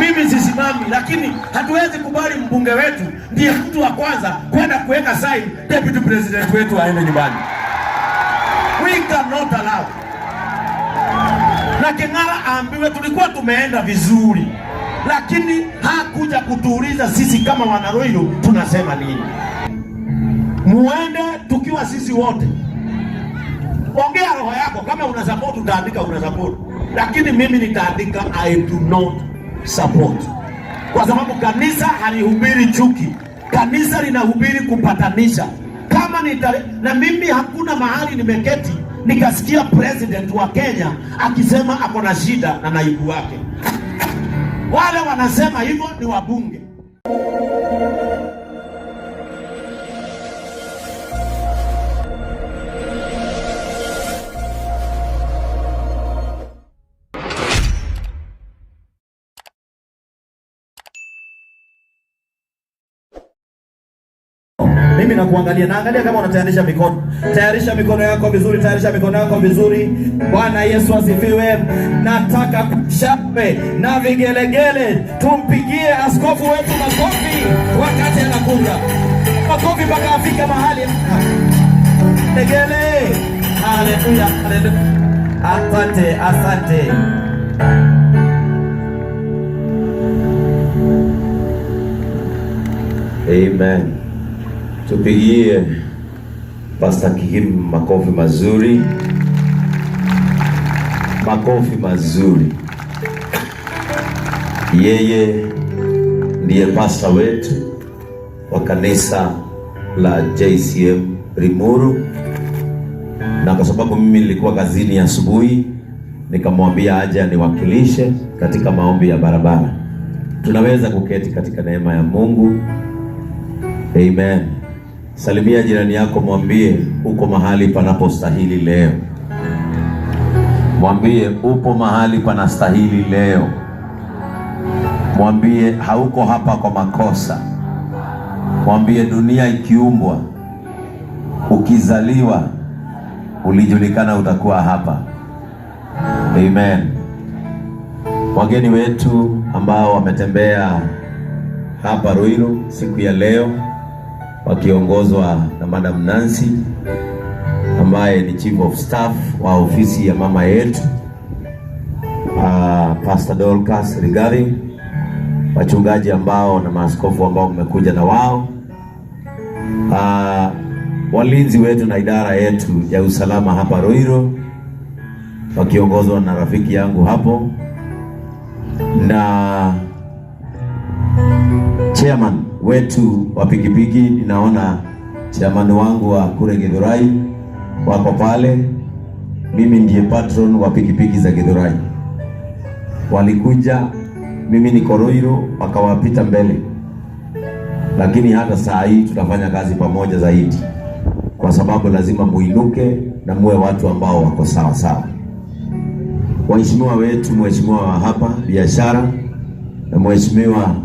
Mimi sisimami, lakini hatuwezi kubali mbunge wetu ndiye mtu wa kwanza kwenda kuweka sign deputy president wetu aende nyumbani. We cannot allow. Na King'ara aambiwe tulikuwa tumeenda vizuri, lakini hakuja kutuuliza sisi kama wana Ruiru tunasema nini. Muende tukiwa sisi wote. Ongea roho yako, kama una support utaandika una support, lakini mimi nitaandika I do not support, kwa sababu kanisa halihubiri chuki, kanisa linahubiri kupatanisha. Kama nita, na mimi hakuna mahali nimeketi nikasikia president wa Kenya akisema ako na shida na naibu wake. Wale wanasema hivyo ni wabunge. Mimi nakuangalia, naangalia kama unatayarisha mikono. Tayarisha mikono yako vizuri, tayarisha mikono yako vizuri. Bwana Yesu asifiwe. Nataka shangwe na vigelegele, tumpigie askofu wetu makofi wakati anakuja. Makofi mpaka afike mahali. Legele. Haleluya, haleluya. Asante, asante. Amen. Tupigie Pastor Kihim makofi mazuri, makofi mazuri. Yeye ndiye pasta wetu wa kanisa la JCM Limuru, na kwa sababu mimi nilikuwa kazini asubuhi, nikamwambia aje aniwakilishe katika maombi ya barabara. Tunaweza kuketi katika neema ya Mungu. Amen. Salimia jirani yako, mwambie uko mahali panapostahili leo. Mwambie upo mahali panastahili leo. Mwambie hauko hapa kwa makosa. Mwambie dunia ikiumbwa, ukizaliwa, ulijulikana utakuwa hapa. Amen. Wageni wetu ambao wametembea hapa Ruiru siku ya leo wakiongozwa na Madam Nancy ambaye ni Chief of Staff wa ofisi ya mama yetu, Pastor Dorcas Rigathi, wachungaji ambao na maaskofu ambao mmekuja na wao, walinzi wetu na idara yetu ya usalama hapa Ruiru wakiongozwa na rafiki yangu hapo na chairman wetu wa pikipiki. Ninaona chairman wangu wa kule Githurai wako pale. Mimi ndiye patron wa pikipiki za Githurai. Walikuja, mimi niko Ruiru, wakawapita mbele, lakini hata saa hii tutafanya kazi pamoja zaidi, kwa sababu lazima muinuke na muwe watu ambao wako sawa sawa. Waheshimiwa wetu, mheshimiwa wa hapa biashara na mheshimiwa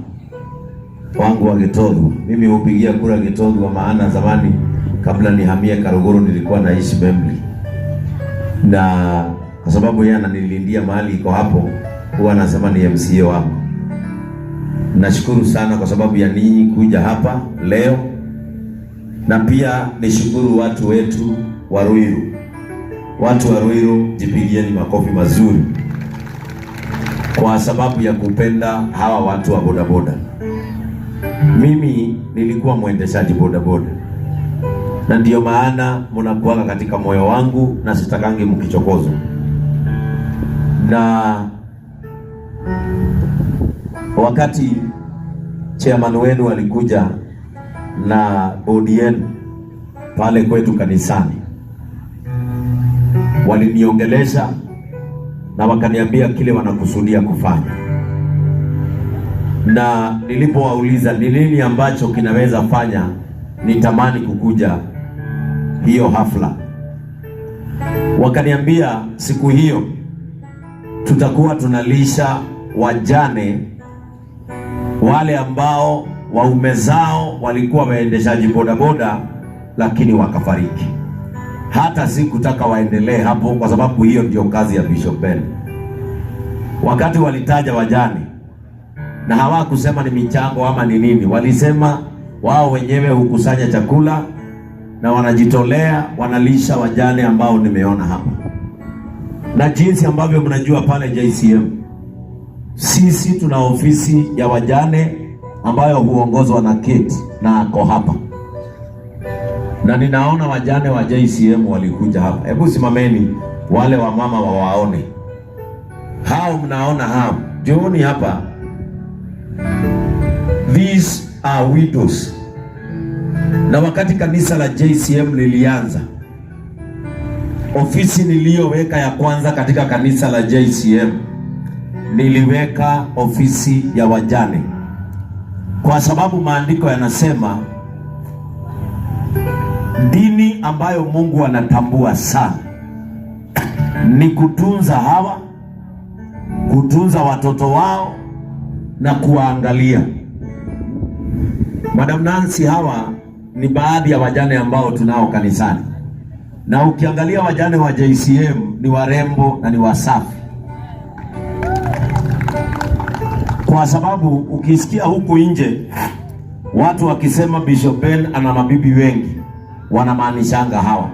wangu wa Gitothua. Mimi hupigia kura Gitothua, maana zamani kabla nihamie Karuguru nilikuwa naishi Membley, na kwa sababu yeye ananilindia mahali iko hapo, huwa anasema ni MCA wangu. Nashukuru sana kwa sababu ya ninyi kuja hapa leo, na pia nishukuru watu wetu wa Ruiru. Watu wa Ruiru, jipigieni makofi mazuri kwa sababu ya kupenda hawa watu wa bodaboda. Mimi nilikuwa mwendeshaji bodaboda, na ndiyo maana mnakuwaga katika moyo wangu na sitakangi mkichokozwa. Na wakati chairman wenu alikuja na bodi yenu pale kwetu kanisani, waliniongelesha na wakaniambia kile wanakusudia kufanya, na nilipowauliza ni nini ambacho kinaweza fanya nitamani kukuja hiyo hafla, wakaniambia siku hiyo tutakuwa tunalisha wajane wale ambao waume zao walikuwa waendeshaji bodaboda lakini wakafariki. Hata sikutaka waendelee hapo kwa sababu hiyo ndio kazi ya Bishop Ben. Wakati walitaja wajane, na hawakusema ni michango ama ni nini. Walisema wao wenyewe hukusanya chakula na wanajitolea, wanalisha wajane ambao nimeona hapa. Na jinsi ambavyo mnajua pale JCM, sisi tuna ofisi ya wajane ambayo huongozwa na Kate na ako hapa, na ninaona wajane wa JCM walikuja hapa. Hebu simameni wale wamama wawaone hao, mnaona hao, njooni hapa. These are widows. Na wakati kanisa la JCM lilianza, ofisi niliyoweka ya kwanza katika kanisa la JCM niliweka ofisi ya wajane, kwa sababu maandiko yanasema dini ambayo Mungu anatambua sana ni kutunza hawa, kutunza watoto wao na kuwaangalia. Madam Nancy, hawa ni baadhi ya wajane ambao tunao kanisani, na ukiangalia wajane wa JCM ni warembo na ni wasafi, kwa sababu ukisikia huku nje watu wakisema Bishop Ben ana mabibi wengi, wanamaanishanga hawa.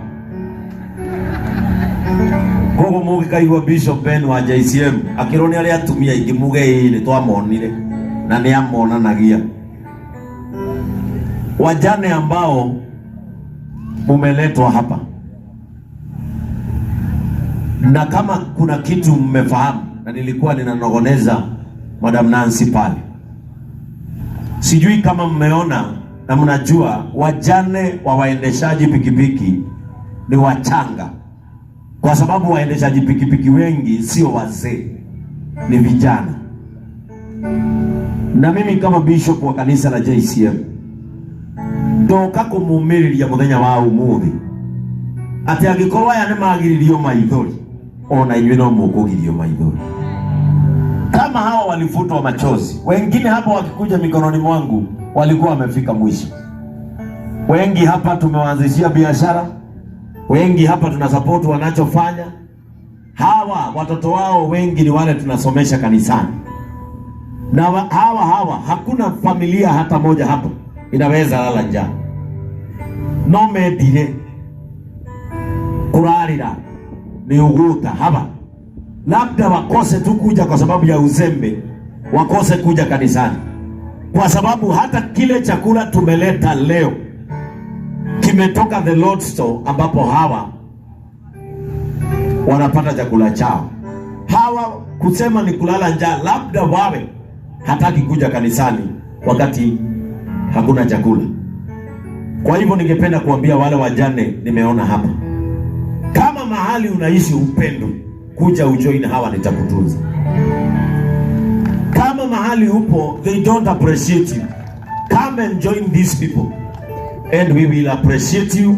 Koguo mugikaigua Bishop Ben wa JCM akirwo ni aria atumia aingi muge ĩĩ nĩ twamonire na nĩ amonanagia. Wajane ambao mumeletwa hapa, na kama kuna kitu mmefahamu, na nilikuwa ninanogoneza Madam Nancy pale, sijui kama mmeona na mnajua wajane wa waendeshaji pikipiki ni wachanga, kwa sababu waendeshaji pikipiki wengi sio wazee, ni vijana. Na mimi kama bishop wa kanisa la JCM ndoka kumumĩrĩria mũthenya wa ũmũthĩ atĩ angĩkorwo aya nĩ magiririo maithori, ona inyuĩ no mũkũgirio maithori. Kama hawa walifutwa machozi, wengine hapa wakikuja mikononi mwangu walikuwa wamefika mwisho. Wengi hapa tumewaanzishia biashara, wengi hapa tuna support wanachofanya. Hawa watoto wao wengi ni wale tunasomesha kanisani, na hawa hakuna familia hata moja hapa inaweza lala njaa. No mendire kurarira ni uguta hapa, labda wakose tu kuja kwa sababu ya uzembe, wakose kuja kanisani, kwa sababu hata kile chakula tumeleta leo kimetoka the Lord's Store, ambapo hawa wanapata chakula chao. Hawa kusema ni kulala njaa, labda wawe hataki kuja kanisani wakati hakuna chakula. Kwa hivyo ningependa kuambia wale wajane nimeona hapa, kama mahali unaishi upendo, kuja ujoin hawa, nitakutunza. Kama mahali upo they don't appreciate you, come and join these people and we will appreciate you,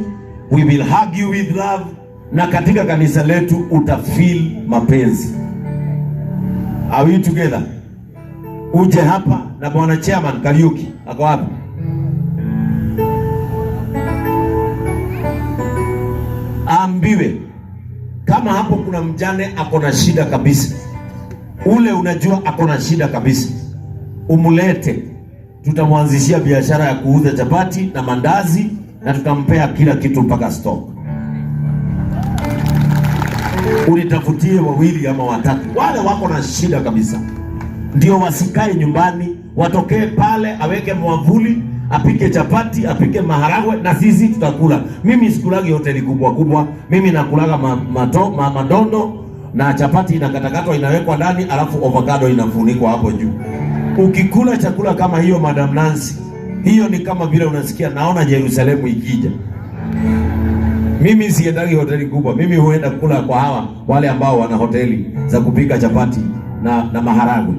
we will hug you with love, na katika kanisa letu utafeel mapenzi. Are we together? Uje hapa na bwana chairman Kariuki ako wapi? Aambiwe kama hapo kuna mjane ako na shida kabisa, ule unajua ako na shida kabisa, umulete, tutamwanzishia biashara ya kuuza chapati na mandazi na tutampea kila kitu mpaka stock. Unitafutie wawili ama watatu, wale wako na shida kabisa, ndio wasikae nyumbani, watokee pale, aweke mwavuli, apike chapati, apike maharagwe na sisi tutakula. Mimi sikulagi hoteli kubwa kubwa, mimi nakulaga madondo na chapati inakatakatwa inawekwa ndani, alafu avocado inafunikwa hapo juu. Ukikula chakula kama hiyo, Madam Nancy, hiyo ni kama vile unasikia naona Yerusalemu ikija. Mimi siendagi hoteli kubwa, mimi huenda kula kwa hawa wale ambao wana hoteli za kupika chapati na maharagwe.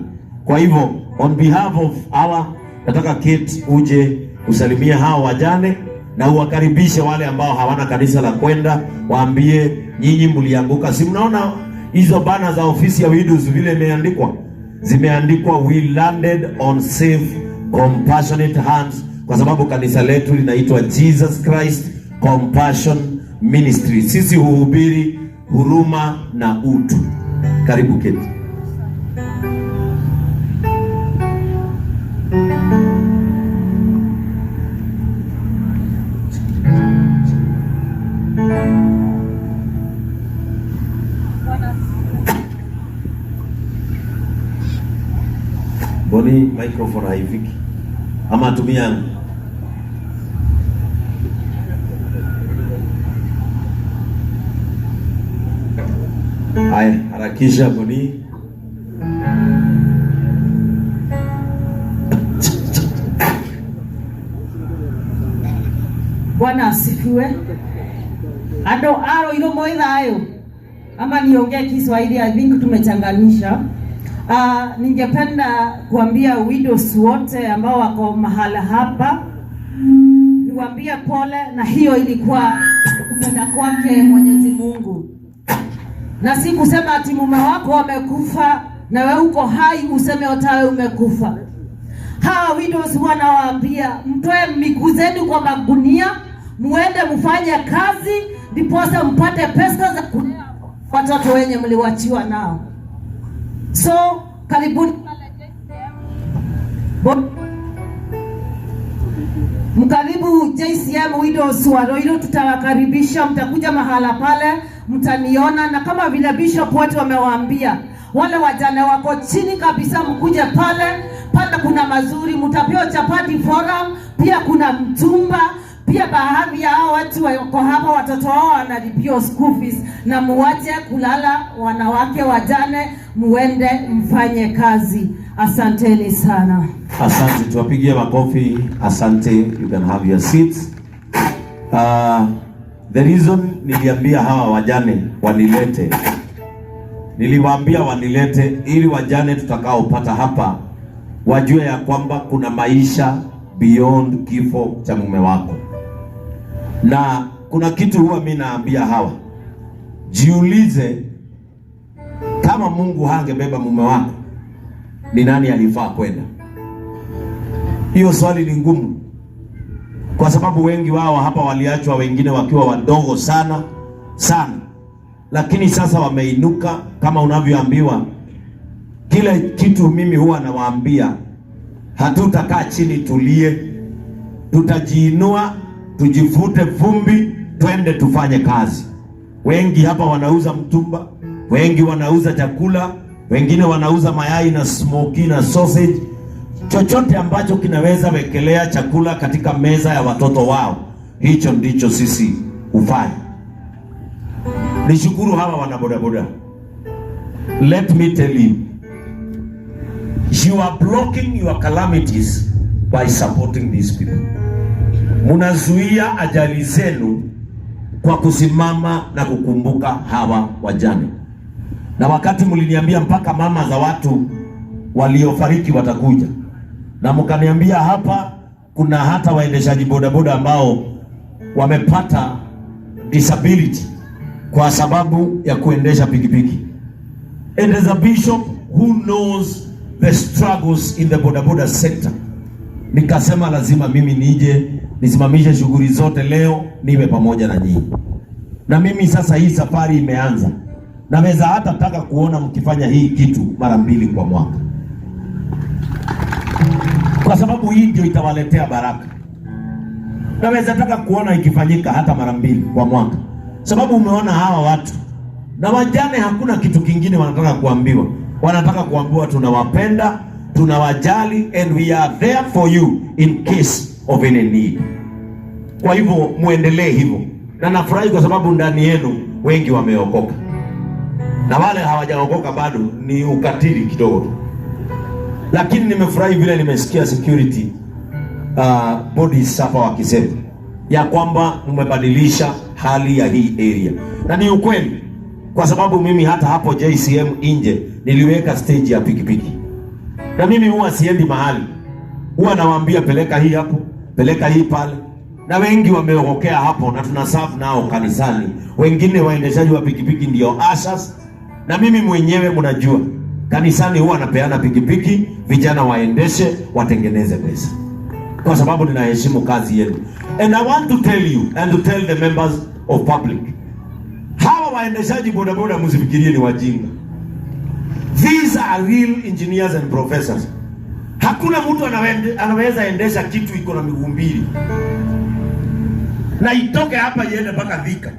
Kwa hivyo on behalf of our, nataka Kate uje usalimie hawa wajane na uwakaribishe wale ambao hawana kanisa la kwenda, waambie nyinyi mlianguka. Si mnaona hizo bana za ofisi ya widows vile imeandikwa? Zimeandikwa we landed on safe compassionate hands, kwa sababu kanisa letu linaitwa Jesus Christ Compassion Ministry. Sisi huhubiri huruma na utu. Karibu Kate. Mboni microphone haifiki ama tumia yangu? Haya, harakisha Boni. Bwana asifiwe. Ando aro ilo moithayo ama niongee Kiswahili? I think tumechanganisha. Ningependa kuambia widows wote ambao wako mahala hapa, niwaambie pole, na hiyo ilikuwa kupenda kwake Mwenyezi Mungu, na si kusema ati mume wako amekufa na wewe uko hai useme otawe umekufa. Hawa widows wanawaambia mtoe miguu zenu kwa magunia, muende mfanye kazi, ndiposa mpate pesa za kulea watoto wenye mliwachiwa nao. So karibuni pale JCM. Mkaribu JCM Widows wa Ruiru, tutawakaribisha. Mtakuja mahala pale, mtaniona, na kama vile bishop wote wamewaambia, wale wajane wako chini kabisa, mkuje pale pale, kuna mazuri, mtapewa chapati forum, pia kuna mtumba pia. Baadhi ya hao watu wako hapa, watoto wao wanalipiwa school fees, na muwache kulala wanawake wajane, muende mfanye kazi. Asanteni sana. Asante, tuwapigie makofi. Asante, you can have your seats. The reason niliambia hawa wajane wanilete, niliwaambia wanilete ili wajane tutakaopata hapa wajue ya kwamba kuna maisha beyond kifo cha mume wako, na kuna kitu huwa mi naambia hawa, jiulize, kama Mungu hangebeba mume wako, ni nani alifaa kwenda? Hiyo swali ni ngumu, kwa sababu wengi wao hapa waliachwa, wengine wakiwa wadogo sana sana, lakini sasa wameinuka. Kama unavyoambiwa kile kitu, mimi huwa nawaambia, hatutakaa chini tulie, tutajiinua, tujifute vumbi, twende tufanye kazi. Wengi hapa wanauza mtumba, wengi wanauza chakula, wengine wanauza mayai na smoky na sausage, chochote ambacho kinaweza wekelea chakula katika meza ya watoto wao, hicho ndicho sisi hufanya. Nishukuru hawa wana bodaboda. Let me tell you, you are blocking your calamities by supporting these people. Munazuia ajali zenu kwa kusimama na kukumbuka hawa wajane. Na wakati mliniambia mpaka mama za watu waliofariki watakuja, na mkaniambia hapa kuna hata waendeshaji bodaboda ambao wamepata disability kwa sababu ya kuendesha pikipiki. And as a bishop who knows the struggles in the bodaboda sector, nikasema lazima mimi nije nisimamishe shughuli zote leo, niwe pamoja na nyinyi. Na mimi sasa hii safari imeanza, naweza hata taka kuona mkifanya hii kitu mara mbili kwa mwaka, kwa sababu hii ndio itawaletea baraka. Naweza taka kuona ikifanyika hata mara mbili kwa mwaka, sababu umeona hawa watu na wajane, hakuna kitu kingine wanataka kuambiwa. Wanataka kuambiwa tunawapenda, tunawajali and we are there for you in case of any need. Kwa hivyo muendelee hivyo, na nafurahi kwa sababu ndani yenu wengi wameokoka, na wale hawajaokoka bado ni ukatili kidogo tu, lakini nimefurahi vile nimesikia security bodies hapa wakisema ya kwamba mmebadilisha hali ya hii area, na ni ukweli, kwa sababu mimi hata hapo JCM nje niliweka stage ya pikipiki, na mimi huwa siendi mahali, huwa nawaambia peleka hii hapo, peleka hii pale, na wengi wameokokea hapo, na tuna serve nao kanisani. Wengine waendeshaji wa pikipiki ndio ushers, na mimi mwenyewe mnajua kanisani huwa napeana pikipiki, vijana waendeshe, watengeneze pesa, kwa sababu ninaheshimu kazi yenu. And I want to tell you and to tell the members of public, hawa waendeshaji bodaboda msifikirie ni wajinga. These are real engineers and professors. Hakuna mtu anaweza endesha kitu iko na miguu mbili na itoke hapa iende mpaka Thika,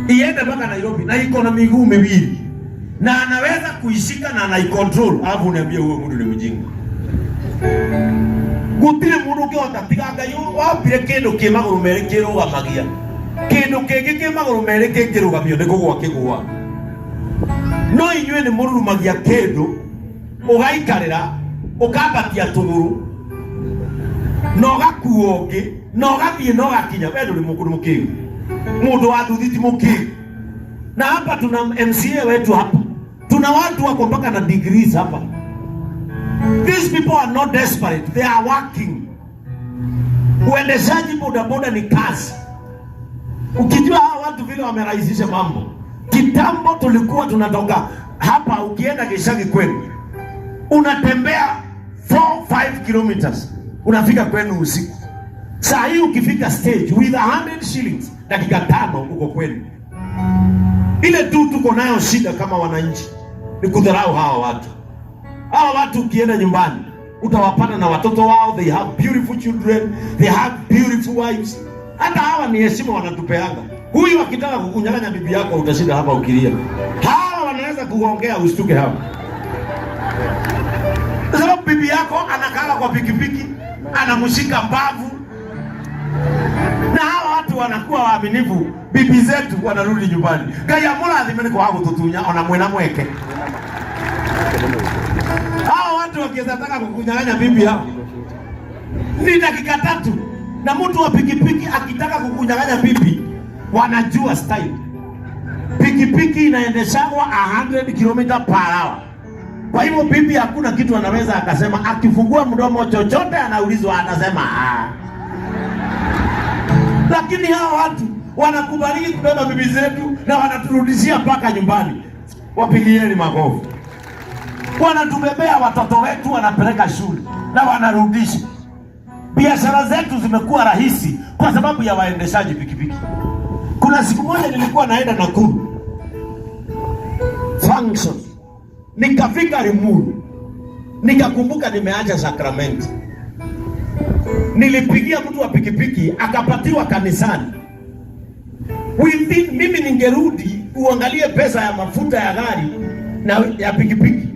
iende mpaka Nairobi na iko na miguu miwili na anaweza kuishika na anaicontrol, alafu uniambie huyo mtu ni mjinga? Gutire mundu ũngĩhota tiga Ngai wambire kĩndũ kĩ magũrũ merĩ kĩrũgamagia. Kĩndũ kĩngĩ kĩ magũrũ merĩ kĩngĩrũgamio nĩ kũgũa kĩgũa. No inyuĩ nĩ mũrurumagia kĩndũ ũgaikarĩra ũkambatia tũgũrũ na ũgakua ũngĩ na ũgathiĩ na ũgakinya. We ndũrĩ mũndũ mũkĩgu, mũndũ wa nduthi ti mũkĩgu. Na hapa tuna MCA wetu hapa, tuna watu wako mpaka na degrees hapa. These people are not desperate, they are working. Uendeshaji bodaboda ni kazi. Ukijua hawa watu vile wamerahisisha mambo. Kitambo tulikuwa tunatoka hapa, ukienda Gishagi kwenu unatembea 4 5 kilometers unafika kwenu usiku. Saa hii ukifika stage with 100 shillings, dakika 5 uko kwenu. Ile tu tuko nayo shida kama wananchi ni kudharau hawa watu. Hawa watu ukienda nyumbani utawapata na watoto wao, they have beautiful children, they have beautiful wives. Hata hawa ni heshima wanatupeanga. Huyu akitaka kukunyang'anya bibi yako utashinda hapa ukilia. Hawa wanaweza kuongea ushtuke hapa, kwa sababu bibi yako anakaa kwa pikipiki, anamshika mbavu, na hawa watu wanakuwa waaminifu. Bibi zetu wanarudi nyumbani. Ngai amũrathime nĩ kwaga gũtũtunya ona mwena mweke. Hawa watu wakiweza taka kukunyang'anya bibi yao ni dakika 3, na mtu wa pikipiki akitaka kukunyang'anya bibi wanajua style. Pikipiki inaendeshwa 100 km per hour. Kwa hivyo bibi hakuna kitu anaweza akasema, akifungua mdomo chochote anaulizwa anasema ah. Lakini hawa watu wanakubaliki kubeba bibi zetu na wanaturudishia mpaka nyumbani. Wapigieni makofi. Wanatubebea watoto wetu, wanapeleka shule na wanarudisha. Biashara zetu zimekuwa rahisi kwa sababu ya waendeshaji pikipiki. Kuna siku moja nilikuwa naenda Nakuru function, nikafika Limuru, nikakumbuka nimeacha sakramenti. Nilipigia mtu wa pikipiki akapatiwa kanisani. Within, mimi ningerudi uangalie pesa ya mafuta ya gari na ya pikipiki.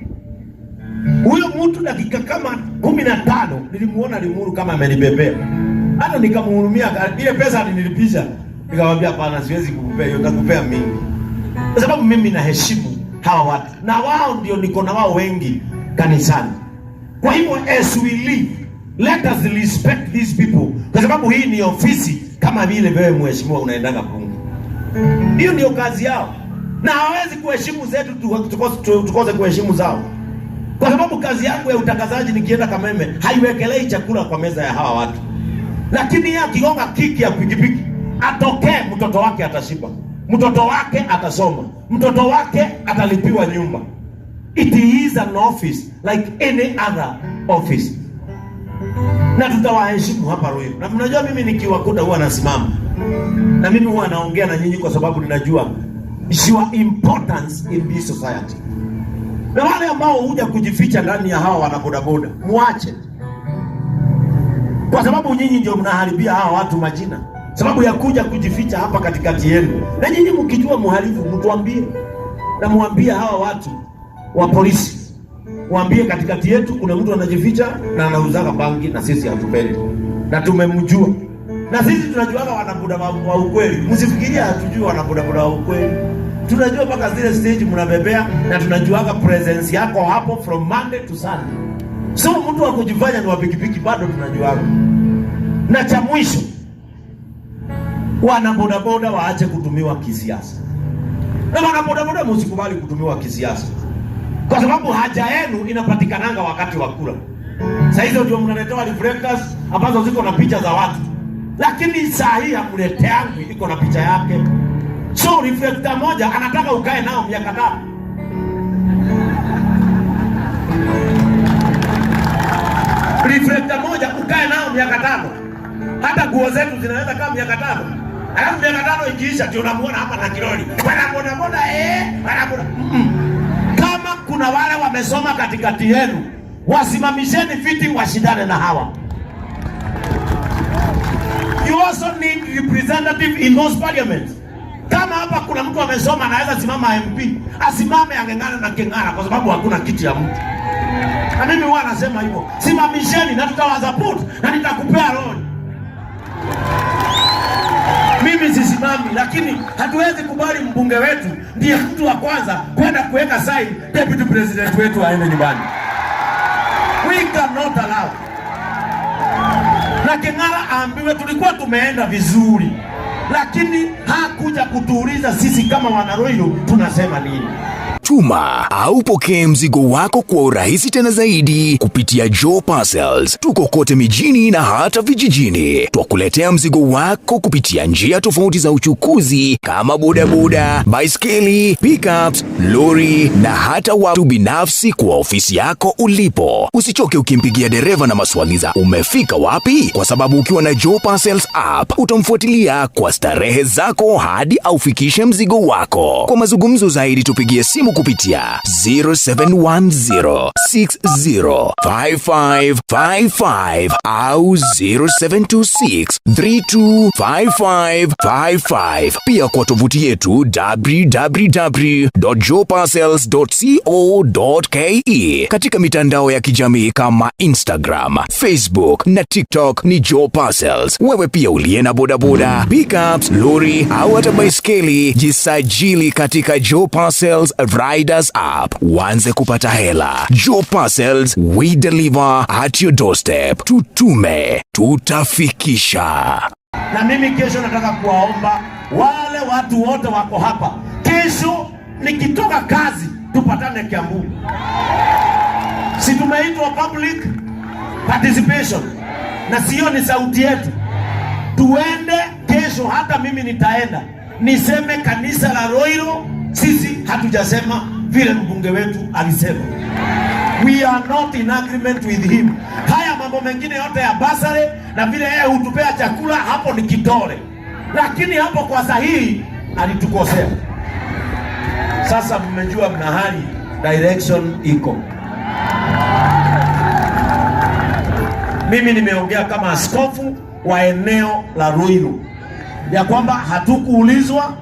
Huyo mtu dakika kama 15 nilimuona Limuru kama amenibebea. Hata nikamhurumia, ile pesa alinilipisha. Nikamwambia hapana, siwezi kukupea hiyo, nitakupea mingi. Kwa sababu mimi naheshimu hawa watu. Na wao ndio niko na wao wengi kanisani. Kwa hivyo as we live, let us respect these people. Kwa sababu hii ni ofisi kama vile wewe mheshimiwa unaendaga bunge. Hiyo ndio kazi yao. Na hawawezi kuheshimu zetu tukose kuheshimu zao. Kwa sababu kazi yangu ya utangazaji nikienda Kameme haiwekelei chakula kwa meza ya hawa watu. Lakini yeye akigonga kiki ya pikipiki, atokee, mtoto wake atashiba, mtoto wake atasoma, mtoto wake atalipiwa nyumba. It is an office like any other office. Na tutawaheshimu hapa Ruiru. Na mnajua mimi nikiwakuta huwa nasimama. Na mimi huwa naongea na nyinyi kwa sababu ninajua your importance in this society. Na wale ambao huja kujificha ndani ya hawa wanabodaboda, muache. Kwa sababu nyinyi ndio mnaharibia hawa watu majina. Sababu ya kuja kujificha hapa katikati yenu. Na nyinyi mkijua mhalifu mtuambie. Na muambie hawa watu wa polisi. Waambie katikati yetu kuna mtu anajificha na anauzaga bangi na sisi hatupendi. Na tumemjua. Na sisi tunajuaga wanaboda wa ukweli. Msifikirie hatujui wanabodaboda wa ukweli. Tunajua mpaka zile stage mnabebea na tunajuaga presence yako hapo from Monday to Sunday. So mtu wa kujifanya ni wa pikipiki bado tunajuaga. Na cha mwisho, wana bodaboda waache kutumiwa kisiasa. Na wana bodaboda msikubali kutumiwa kisiasa. Kwa sababu haja yenu inapatikananga wakati wa kura. Saa hizo ndio mnaletewa reflectors ambazo ziko na picha za watu. Lakini saa hii hamleteangi iko na picha yake. So reflector moja anataka ukae nao miaka 5. Reflector moja ukae nao miaka 5. Hata nguo zetu zinaweza kaa miaka 5. Alafu miaka 5 ikiisha ndio unamuona hapa na kilori. Wana boda boda wana boda. Kama kuna wale wamesoma katikati yenu, wasimamisheni viti washindane na hawa. You also need representative in those parliaments. Kama hapa kuna mtu amesoma anaweza simama MP, asimame ang'ang'ane na King'ara kwa sababu hakuna kiti ya mtu. Na mimi huwa nasema hivyo, simamisheni na tutawasupport na nitakupea lori. Mimi sisimami, lakini hatuwezi kubali mbunge wetu ndiye mtu wa kwanza kwenda kuweka sign deputy president wetu aende nyumbani. We cannot allow. Na King'ara aambiwe tulikuwa tumeenda vizuri, lakini hakuja kutuuliza sisi kama wana Ruiru tunasema nini. Tuma au pokee mzigo wako kwa urahisi tena zaidi kupitia Joe Parcels. Tuko kote mijini na hata vijijini. Twakuletea mzigo wako kupitia njia tofauti za uchukuzi kama bodaboda, baiskeli, pickups, lori na hata watu binafsi kwa ofisi yako ulipo. Usichoke ukimpigia dereva na maswali za umefika wapi, kwa sababu ukiwa na Joe Parcels app utamfuatilia kwa starehe zako hadi aufikishe mzigo wako. Kwa mazungumzo zaidi tupigie simu kupitia 0710605555 au 0726325555. Pia kwa tovuti yetu www.joeparcels.co.ke. Katika mitandao ya kijamii kama Instagram, Facebook na TikTok ni Joe Parcels. Wewe pia uliye na bodaboda, pickups, lori au hata baiskeli, jisajili katika Joe Parcels Riders app uanze kupata hela. Joe Parcels, we deliver at your doorstep. Tutume, tutafikisha. Na mimi kesho nataka kuwaomba wale watu wote wako hapa, kesho nikitoka kazi tupatane Kiambu. Si tumeitwa public participation, na sio ni sauti yetu. Tuende kesho, hata mimi nitaenda niseme kanisa la Ruiru, sisi hatujasema vile mbunge wetu alisema. We are not in agreement with him. Haya mambo mengine yote ya bursary na vile yeye hutupea chakula hapo ni kidole, lakini hapo kwa sahihi alitukosea. Sasa mmejua mna hali direction iko. Mimi nimeongea kama askofu wa eneo la Ruiru ya kwamba hatukuulizwa,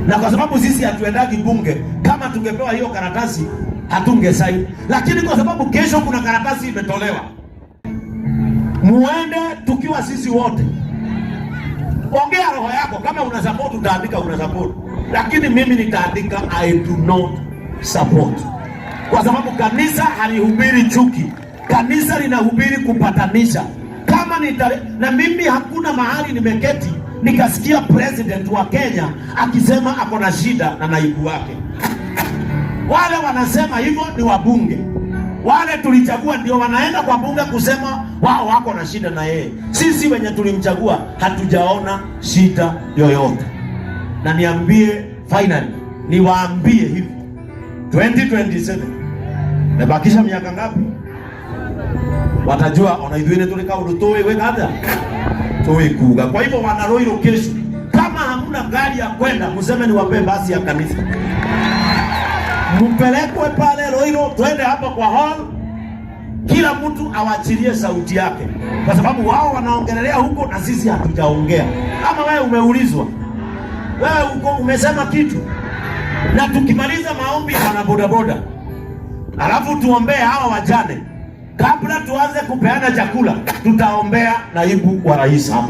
na kwa sababu sisi hatuendagi bunge, kama tungepewa hiyo karatasi hatungesaini, lakini kwa sababu kesho kuna karatasi imetolewa, muende tukiwa sisi wote. Ongea roho yako, kama una support utaandika una support, lakini mimi nitaandika I do not support, kwa sababu kanisa halihubiri chuki, kanisa linahubiri kupatanisha. Kama nita, na mimi hakuna mahali nimeketi nikasikia president wa Kenya akisema ako na shida na naibu wake. Wale wanasema hivyo ni wabunge, wale tulichagua ndio wanaenda kwa bunge kusema wao wako na shida na yeye. Sisi wenye tulimchagua hatujaona shida yoyote. Na niambie finally, niwaambie hivi, 2027 nabakisha miaka ngapi? Watajua ona ithuĩ nĩ tũrĩ kaũndũ tũĩ gwĩka atĩa, tũĩ kuga. Kwa hivyo wana Ruiru, kesho kama hamuna gari ya kwenda, mseme niwape basi ya kanisa, mpelekwe pale Ruiru, twende hapa kwa hall, kila mtu awachilie sauti yake, kwa sababu wao wanaongelelea huko na sisi hatujaongea. Kama wewe umeulizwa, wewe uko umesema kitu, na tukimaliza maombi ya wanabodaboda, alafu tuombee hawa wajane kabla tuanze kupeana chakula, tutaombea naibu wa rais hapa.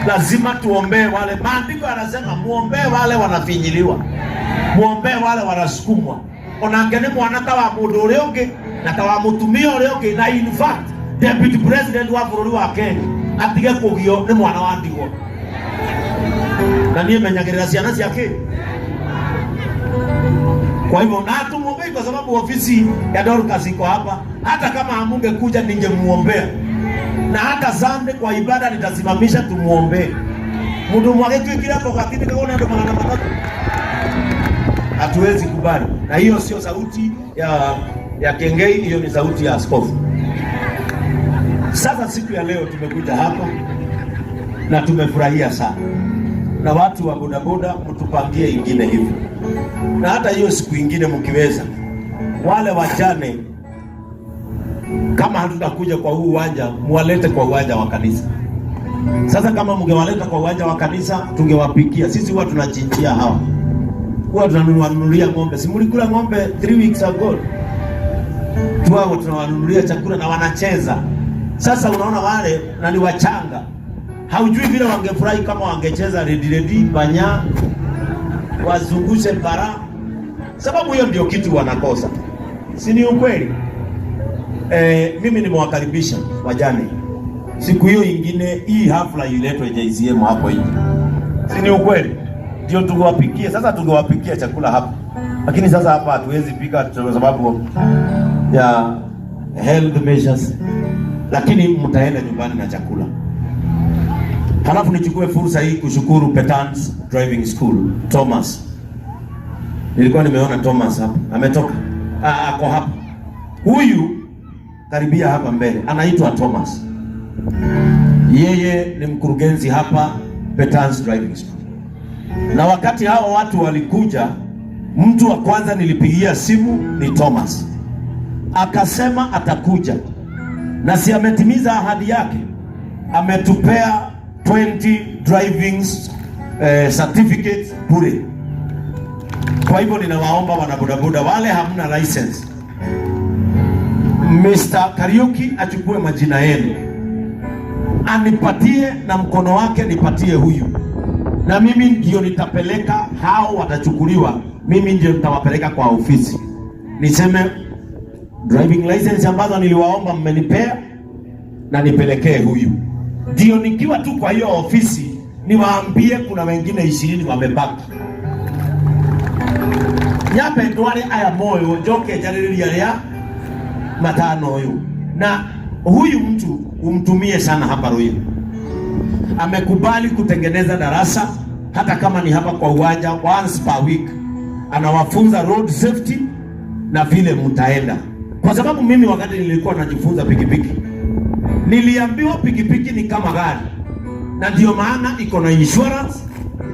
Lazima tuombee wale, maandiko yanasema muombee wale wanafinyiliwa, muombee wale wanasukumwa. Onake nĩ mwana ta wa mũndũ ũrĩa ũngĩ na ta wa mũtumia ũrĩa ũngĩ, na in fact deputy president wa bũrũri wa Kenya atige kũgio nĩ mwana wa ndigwa. Na niĩ menyagĩrĩra ciana ciake. Kwa hivyo na hatumwombei kwa sababu ofisi ya Dorcas iko hapa. Hata kama hamungekuja ningemuombea, na hata Sunday kwa ibada nitasimamisha tumuombee. Mundu mwagĩtuĩkire hapo kakini kaona ndo 300. Hatuwezi kubali, na hiyo sio sauti ya Kengei, hiyo ni sauti ya askofu. Sasa siku ya leo tumekuja hapa na tumefurahia sana, na watu wa bodaboda mtupangie ingine hivi, na hata hiyo siku ingine mkiweza, wale wajane kama hatutakuja kwa huu uwanja, muwalete kwa uwanja wa kanisa. Sasa kama mngewaleta kwa uwanja wa kanisa, tungewapikia. Sisi huwa tunachinjia hawa. Huwa tunawanunulia ng'ombe. Si mlikula ng'ombe 3 weeks ago? Tuwao tunawanunulia chakula na wanacheza. Sasa unaona wale na ni wachanga, haujui vile wangefurahi kama wangecheza redi redi banya wazungushe bara, sababu hiyo ndio kitu wanakosa, si ni ukweli? Mimi nimewakaribisha wajane. Siku hiyo ingine hii hafla iletwe JCM hapo nje, si ni ukweli? Ndio tungewapikie sasa, tungewapikia chakula hapa, lakini sasa hapa hatuwezi pika kwa sababu ya health measures, lakini mtaenda nyumbani na chakula. Halafu nichukue fursa hii kushukuru Petans Driving School, Thomas. Nilikuwa nimeona Thomas hapa, ametoka. Ah, ako hapa. Huyu karibia hapa mbele, anaitwa Thomas. Yeye ni mkurugenzi hapa Petans Driving School. Na wakati hao watu walikuja, mtu wa kwanza nilipigia simu ni Thomas, akasema atakuja, na si ametimiza ahadi yake, ametupea 20 driving certificates bure. Kwa hivyo ninawaomba wanabodaboda wale hamna license, Mr. Kariuki achukue majina yenu anipatie na mkono wake nipatie huyu, na mimi ndio nitapeleka hao, watachukuliwa, mimi ndio nitawapeleka kwa ofisi, niseme driving license ambazo niliwaomba mmenipea, na nipelekee huyu, ndio nikiwa tu kwa hiyo ofisi niwaambie kuna wengine 20 wamebaki. Nyambe ndware aya moyo njoke njarĩrĩria arĩa matano ũyũ. Na huyu mtu umtumie sana hapa Ruiru. Amekubali kutengeneza darasa hata kama ni hapa kwa uwanja once per week, anawafunza road safety na vile mtaenda, kwa sababu mimi wakati nilikuwa najifunza pikipiki niliambiwa pikipiki ni kama gari, na ndio maana iko na insurance,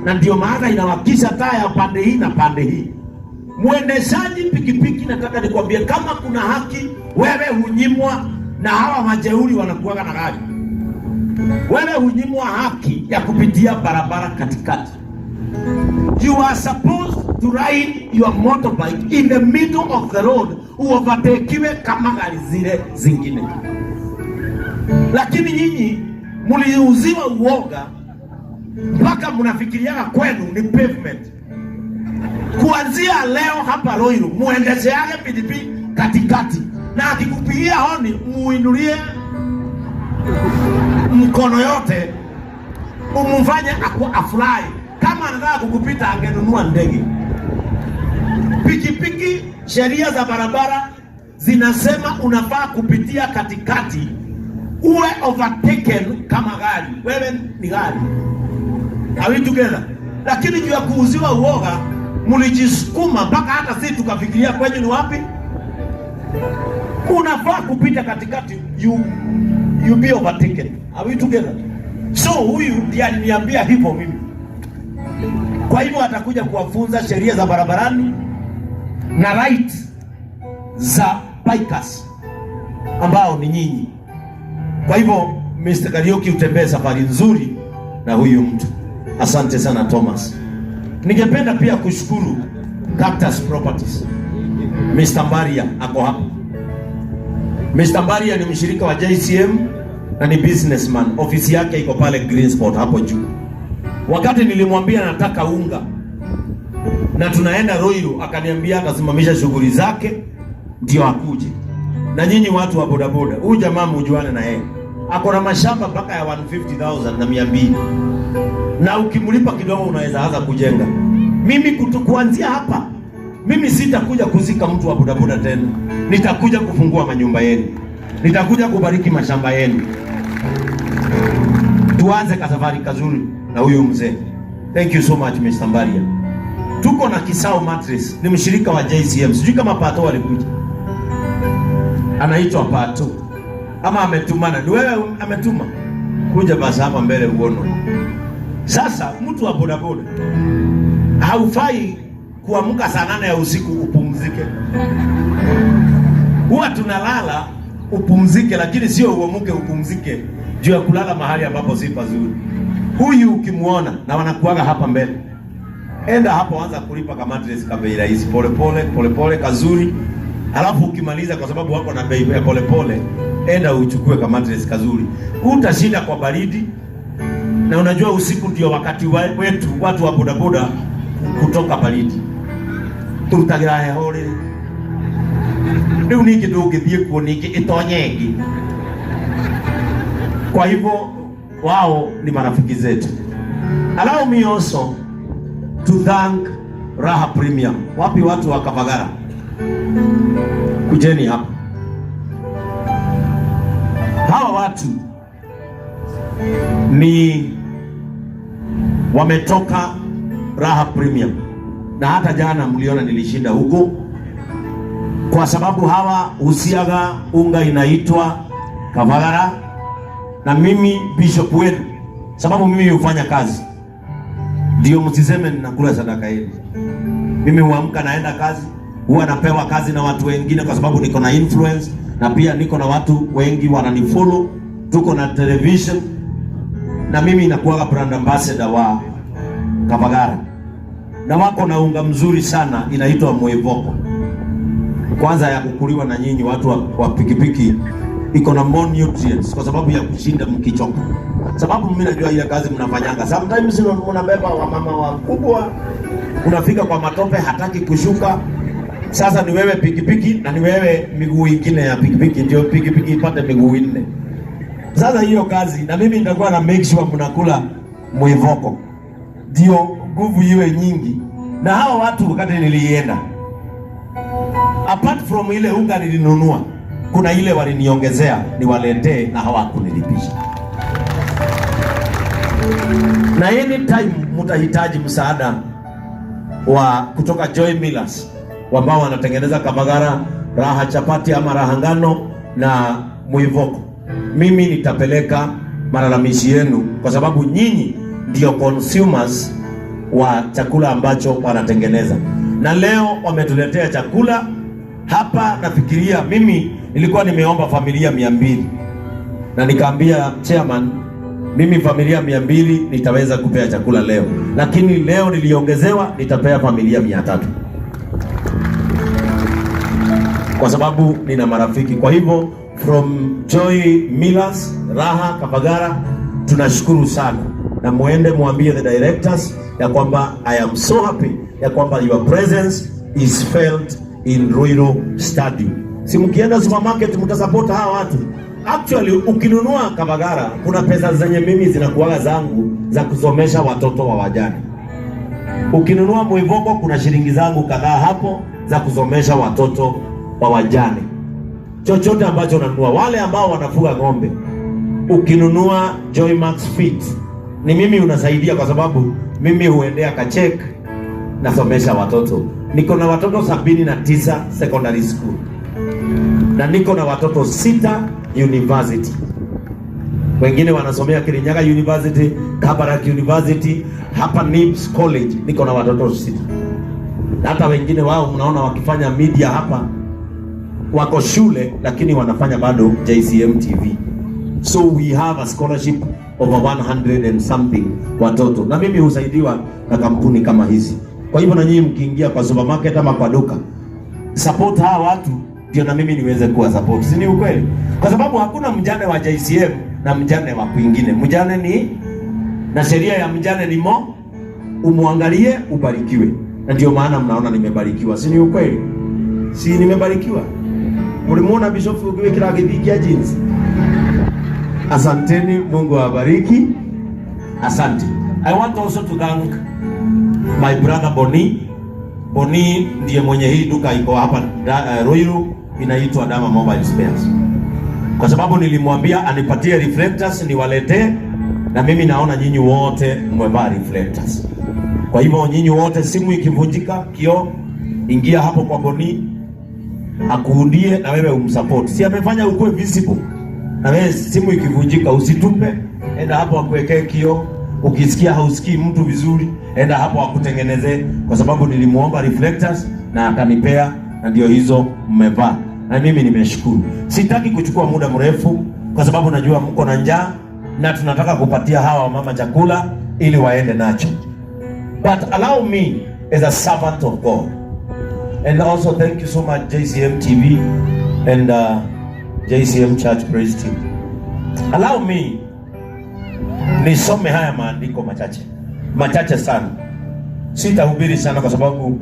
na ndio maana inawakisha taa ya pande hii na pande hii. Mwendeshaji pikipiki, nataka nikwambie, kama kuna haki wewe hunyimwa na hawa majeuri wanakuwaga na gari, wewe hunyimwa haki ya kupitia barabara katikati. You are supposed to ride your motorbike in the middle of the road, uovertakiwe kama gari zile zingine. Lakini nyinyi mliuziwa uoga mpaka mnafikiriaga kwenu ni pavement. Kuanzia leo hapa Ruiru muendesheage pikipiki katikati, na akikupigia honi muinulie mkono yote, umumfanye afurahi. Kama anataka kukupita angenunua ndege. Pikipiki, sheria za barabara zinasema unafaa kupitia katikati, uwe overtaken kama gari. Wewe ni gari. Are we together? Lakini juu ya kuuziwa uoga mlijisukuma mpaka hata sisi tukafikiria kwenye ni wapi unafaa kupita katikati, you be overtaken. Are we together? So huyu ndiye aliniambia hivyo mimi. Kwa hivyo atakuja kuwafunza sheria za barabarani na right za bikers ambao ni nyinyi. Kwa hivyo Mr. Kariuki, utembee safari nzuri na huyu mtu. Asante sana Thomas. Ningependa pia kushukuru Cactus Properties. Mr. Mbaria ako hapa. Mr. Mbaria ni mshirika wa JCM na ni businessman. Ofisi yake iko pale Green Spot hapo juu. Wakati nilimwambia nataka unga na tunaenda Ruiru, akaniambia atasimamisha shughuli zake ndio akuje. Na nyinyi watu wa bodaboda, huyu jamaa mujuane na yeye, ako na mashamba mpaka ya 150,000 na 200, na ukimlipa kidogo unaweza anza kujenga. Mimi kuanzia hapa, mimi sitakuja kuzika mtu wa bodaboda tena, nitakuja kufungua manyumba yenu, nitakuja kubariki mashamba yenu. Tuanze kasafari kazuri na huyu mzee. Thank you so much Mr. Mbaria. Tuko na Kisau Mattress, ni mshirika wa JCM. Sijui kama Pato alikuja, anaitwa Pato ama ametumana? Ni wewe ametuma? Kuja basi hapa mbele uone. Sasa mtu wa bodaboda haufai kuamka saa 8 ya usiku upumzike. Huwa tunalala upumzike, lakini sio uamuke upumzike juu ya kulala mahali ambapo si pazuri. Huyu ukimuona na wanakuaga hapa mbele, Enda hapo, anza kulipa kama mattress ka bei rahisi, pole pole pole pole kazuri, halafu ukimaliza, kwa sababu wako na bei ya pole pole, enda uchukue kama mattress kazuri. Utashinda kwa baridi, na unajua usiku ndio wakati wetu watu wa bodaboda kutoka baridi turutagira heho rĩrĩ rĩu ningĩ ndũngĩthiĩ kuo ningĩ ĩtonye ĩngĩ. Kwa hivyo wao ni marafiki zetu. Allow me also to thank Raha Premium. Wapi watu wa Kavagara? Kujeni hapa. Hawa watu ni wametoka Raha Premium, na hata jana mliona nilishinda huko, kwa sababu hawa husiaga unga inaitwa Kavagara, na mimi bishop wenu, sababu mimi hufanya kazi, ndio msiseme ninakula sadaka yenu. Mimi huamka naenda kazi, huwa napewa kazi na watu wengine kwa sababu niko na influence na pia niko na watu wengi wananifollow, tuko na television na mimi nakuwaga brand ambassador wa Kavagara, na wako na unga mzuri sana inaitwa Mwevoko, kwanza ya kukuliwa na nyinyi watu wa pikipiki, iko na more nutrients kwa sababu ya kushinda mkichoka. Sababu mimi najua ile kazi mnafanyanga, sometimes mnabeba wamama wakubwa, unafika kwa matope, hataki kushuka. Sasa ni wewe pikipiki na ni wewe miguu ingine ya pikipiki, ndio pikipiki ipate miguu nne. Sasa hiyo kazi na mimi nitakuwa na make sure mnakula mwivoko, ndio nguvu iwe nyingi. Na hawa watu wakati nilienda, apart from ile unga nilinunua, kuna ile waliniongezea niwaletee na hawakunilipisha. Na anytime mtahitaji msaada wa kutoka Joy Millers ambao wanatengeneza Kavagara, Raha chapati ama Raha ngano na Mwivoko, mimi nitapeleka malalamishi yenu, kwa sababu nyinyi ndio consumers wa chakula ambacho wanatengeneza, na leo wametuletea chakula hapa. Nafikiria mimi nilikuwa nimeomba familia 200 na nikaambia chairman, mimi familia 200 nitaweza kupea chakula leo, lakini leo niliongezewa, nitapea familia 300 kwa sababu nina marafiki. Kwa hivyo from Joy Millers, Raha Kavagara, tunashukuru sana, na muende muambie the directors ya kwamba I am so happy ya kwamba your presence is felt in Ruiru Stadium. Si mkienda supermarket mtasupport hawa watu. Actually ukinunua Kavagara kuna pesa zenye mimi zinakuwaga zangu za kusomesha watoto wa wajane. Ukinunua Mwivoko kuna shilingi zangu kadhaa hapo za kusomesha watoto wa wajane. Chochote ambacho unanunua, wale ambao wanafuga ng'ombe, ukinunua Joymax Fit ni mimi unasaidia, kwa sababu mimi huendea kachek nasomesha watoto. Niko na watoto 79 secondary school na niko na watoto 6 university. Wengine wanasomea Kirinyaga University, Kabarak University, hapa NIBS College niko na watoto 6. Na hata wengine wao mnaona wakifanya media hapa, wako shule lakini wanafanya bado JCM TV. So we have a scholarship over 100 and something watoto, na mimi husaidiwa na kampuni kama hizi. Kwa hivyo na nyinyi mkiingia kwa supermarket ama kwa duka, support hawa watu ndio na mimi niweze kuwa support, si ni ukweli? Kwa sababu hakuna mjane wa JCM na mjane wa kwingine. Mjane ni na sheria ya mjane ni mo, umwangalie ubarikiwe, na ndio maana mnaona nimebarikiwa, si ni ukweli? Si nimebarikiwa? Mlimuona Bishop ukiwekila akithikia jeans? Asanteni, Mungu awabariki. Asante. I want also to thank my brother Boni. Boni ndiye mwenye hii duka iko hapa Ruiru, inaitwa Dama Mobile Spares. Kwa sababu nilimwambia anipatie reflectors niwaletee, na mimi naona nyinyi wote mmevaa reflectors. Kwa hivyo nyinyi wote, simu ikivunjika kioo, ingia hapo kwa Boni akuundie na wewe umsupport. Si amefanya ukuwe visible. Na wewe simu ikivunjika usitupe, enda hapo akuwekee kioo. Ukisikia hausikii mtu vizuri, enda hapo akutengenezee, kwa sababu nilimuomba reflectors na akanipea, na ndio hizo mmevaa, na mimi nimeshukuru. Sitaki kuchukua muda mrefu, kwa sababu najua mko na njaa na tunataka kupatia hawa wamama chakula ili waende nacho. But allow me as a servant of God. And also thank you so much, JCM TV and JCM Church Praise Team. Allow me nisome haya maandiko machache machache sana. Sitahubiri sana kwa sababu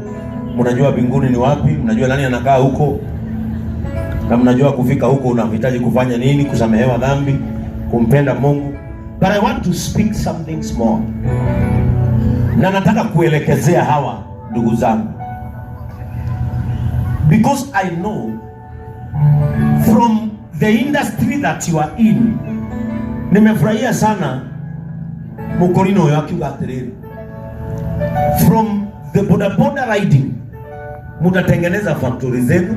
mnajua mbinguni ni wapi, mnajua nani anakaa huko, na mnajua kufika huko unahitaji kufanya nini, kusamehewa dhambi, kumpenda Mungu. But I want to speak something small, na nataka kuelekezea hawa ndugu zangu, because I know from the industry that you are in. Nimefurahia sana mukorino ũyũ akiuga atĩrĩrĩ, from the bodaboda riding mutatengeneza factory zenu,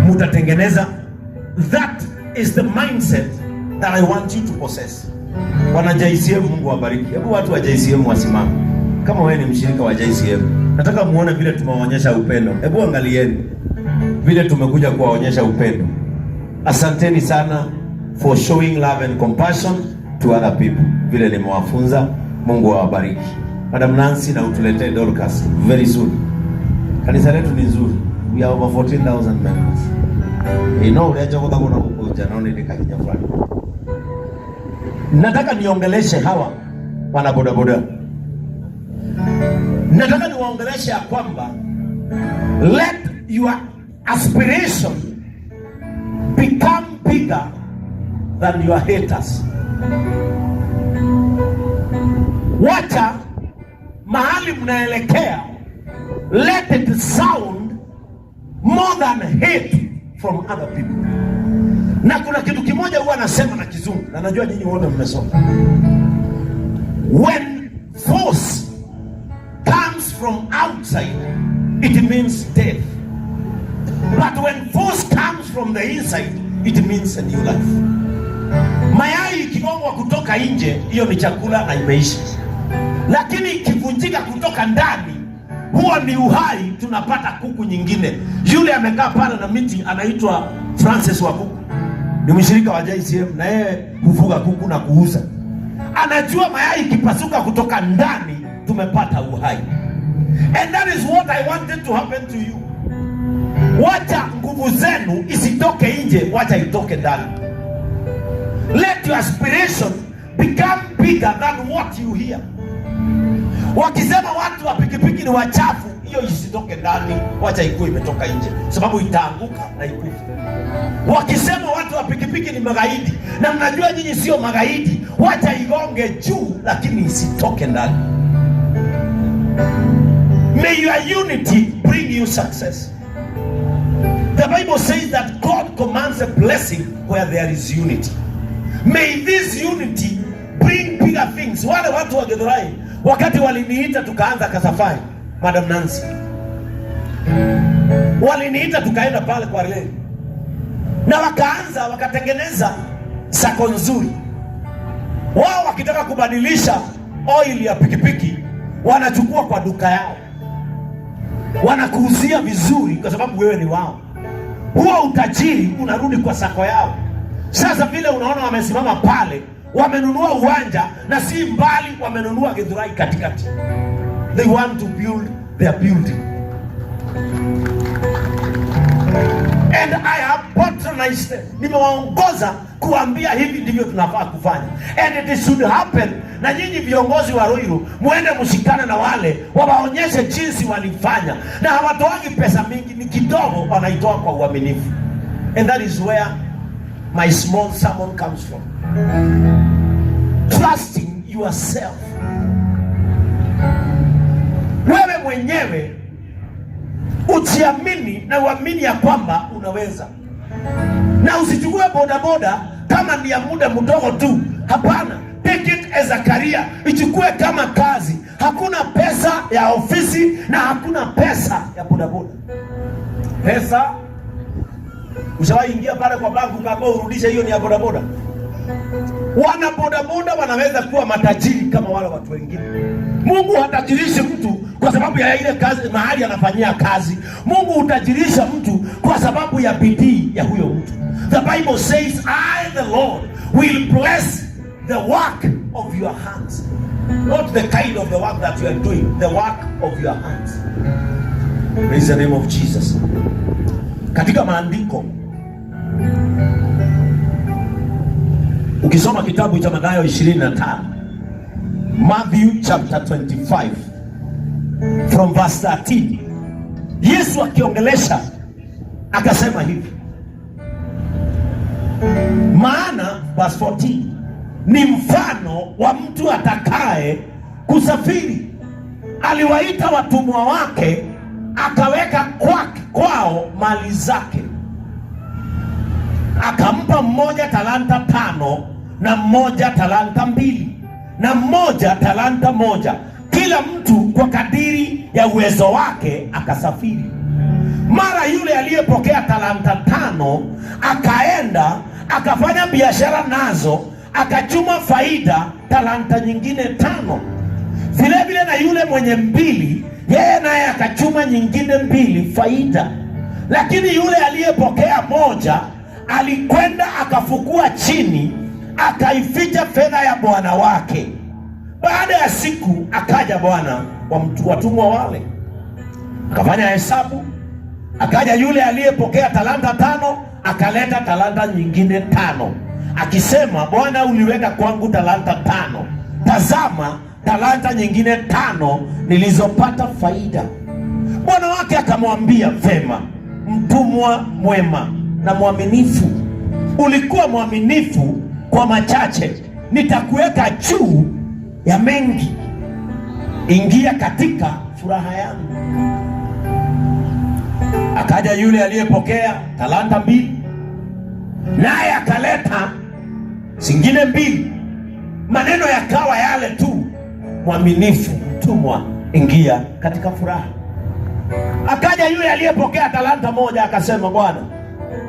mutatengeneza. That is the mindset that I want you to possess. Wana JCM, Mungu wabariki. Hebu watu wa JCM wasimame. Kama wewe ni mshirika wa JCM, nataka muone vile tumewaonyesha upendo. Hebu angalieni vile tumekuja kuwaonyesha upendo. Asanteni sana for showing love and compassion to other people. Vile nimewafunza, Mungu awabariki. Madam Nancy, na utuletee Dorcas very soon. Kanisa letu ni nzuri. We have over 14,000 members. Ino uria njogotagwo na guku nja no nĩ kahinya fulani. Nataka niongeleshe hawa wana bodaboda. Nataka niwaongeleshe ya kwamba let your aspiration become bigger than your haters. Wacha mahali mnaelekea, let it sound more than hate from other people. Na kuna kitu kimoja huwa nasema na Kizungu, na najua nyinyi wote mmesoma. When force comes from outside, it means death. But when force comes from the inside, it means a new life. Mayai ikigongwa kutoka nje, hiyo ni chakula na imeisha, lakini ikivunjika kutoka ndani, huo ni uhai. Tunapata kuku nyingine. Yule amekaa pale na miti anaitwa Francis wa kuku, ni mshirika wa JCM na yeye hufuga kuku na kuuza. Anajua mayai ikipasuka kutoka ndani, tumepata uhai. And that is what I wanted to happen to you. Wacha nguvu zenu isitoke nje, wacha itoke ndani. Let your aspiration become bigger than what you hear. Wakisema watu wa pikipiki ni wachafu, hiyo isitoke ndani, wacha ikuwe imetoka nje, sababu itaanguka na ikufe. Wakisema watu wa pikipiki ni magaidi, na mnajua nyinyi sio magaidi, wacha igonge juu, lakini isitoke ndani. May your unity bring you success. The Bible says that God commands a blessing where there is unity. May this unity bring bigger things. Wale watu wa Githurai wakati waliniita tukaanza kasafari, Madam Nancy, waliniita tukaenda pale kwa reli na wakaanza wakatengeneza sacco nzuri. Wao wakitaka kubadilisha oil ya pikipiki wanachukua kwa duka yao, wanakuuzia vizuri kwa sababu wewe ni wao. Huo utajiri unarudi kwa sacco yao. Sasa vile unaona wamesimama pale, wamenunua uwanja na si mbali, wamenunua Githurai katikati. They want to build their building. And I have patronized them. Nimewaongoza kuambia hivi ndivyo tunafaa kufanya, and it should happen. Na nyinyi viongozi wa Ruiru muende mshikane na wale wawaonyeshe jinsi walifanya, na hawatoangi pesa mingi, ni kidogo wanaitoa kwa uaminifu, and that is where my small sermon comes from. Trusting yourself, wewe mwenyewe ujiamini na uamini ya kwamba unaweza, na usichukue bodaboda kama ni ya muda mdogo tu. Hapana, take it as a career, ichukue kama kazi. Hakuna pesa ya ofisi na hakuna pesa ya bodaboda. Pesa ushawahi ingia pale kwa banki ukaambiwa urudishe, hiyo ni ya bodaboda. Wana bodaboda wanaweza kuwa matajiri kama wale watu wengine. Mungu hatajirishi mtu kwa sababu ya ile kazi mahali anafanyia kazi. Mungu hutajirisha mtu kwa sababu ya bidii ya huyo mtu. The Bible says, "I the Lord will bless the work of your hands." Not the kind of the work that you are doing, the work of your hands. Praise the name of Jesus. Katika maandiko ukisoma kitabu cha Mathayo 25, Matthew chapter 25 from verse 13, Yesu akiongelesha akasema hivi, maana verse 14 ni mfano wa mtu atakaye kusafiri, aliwaita watumwa wake, akaweka kwake kwao mali zake, akampa mmoja talanta 5 na mmoja talanta 2 na mmoja talanta 1, kila mtu kwa kadiri ya uwezo wake akasafiri. Mara yule aliyepokea talanta 5 akaenda akafanya biashara nazo, akachuma faida talanta nyingine 5. Vile vile na yule mwenye 2, yeye naye akachuma nyingine 2 faida. Lakini yule aliyepokea 1 alikwenda akafukua chini, akaificha fedha ya bwana wake. Baada ya siku akaja bwana wa watumwa wale, akafanya hesabu. Akaja yule aliyepokea talanta 5, akaleta talanta nyingine 5, akisema, Bwana, uliweka kwangu talanta 5, tazama talanta nyingine 5 nilizopata faida. Bwana wake akamwambia, vema, mtumwa mwema na mwaminifu, ulikuwa mwaminifu kwa machache, nitakuweka juu ya mengi, ingia katika furaha yangu. Akaja yule aliyepokea talanta 2, naye akaleta zingine 2. Maneno yakawa yale tu, mwaminifu mtumwa, ingia katika furaha. Akaja yule aliyepokea talanta 1, akasema, Bwana,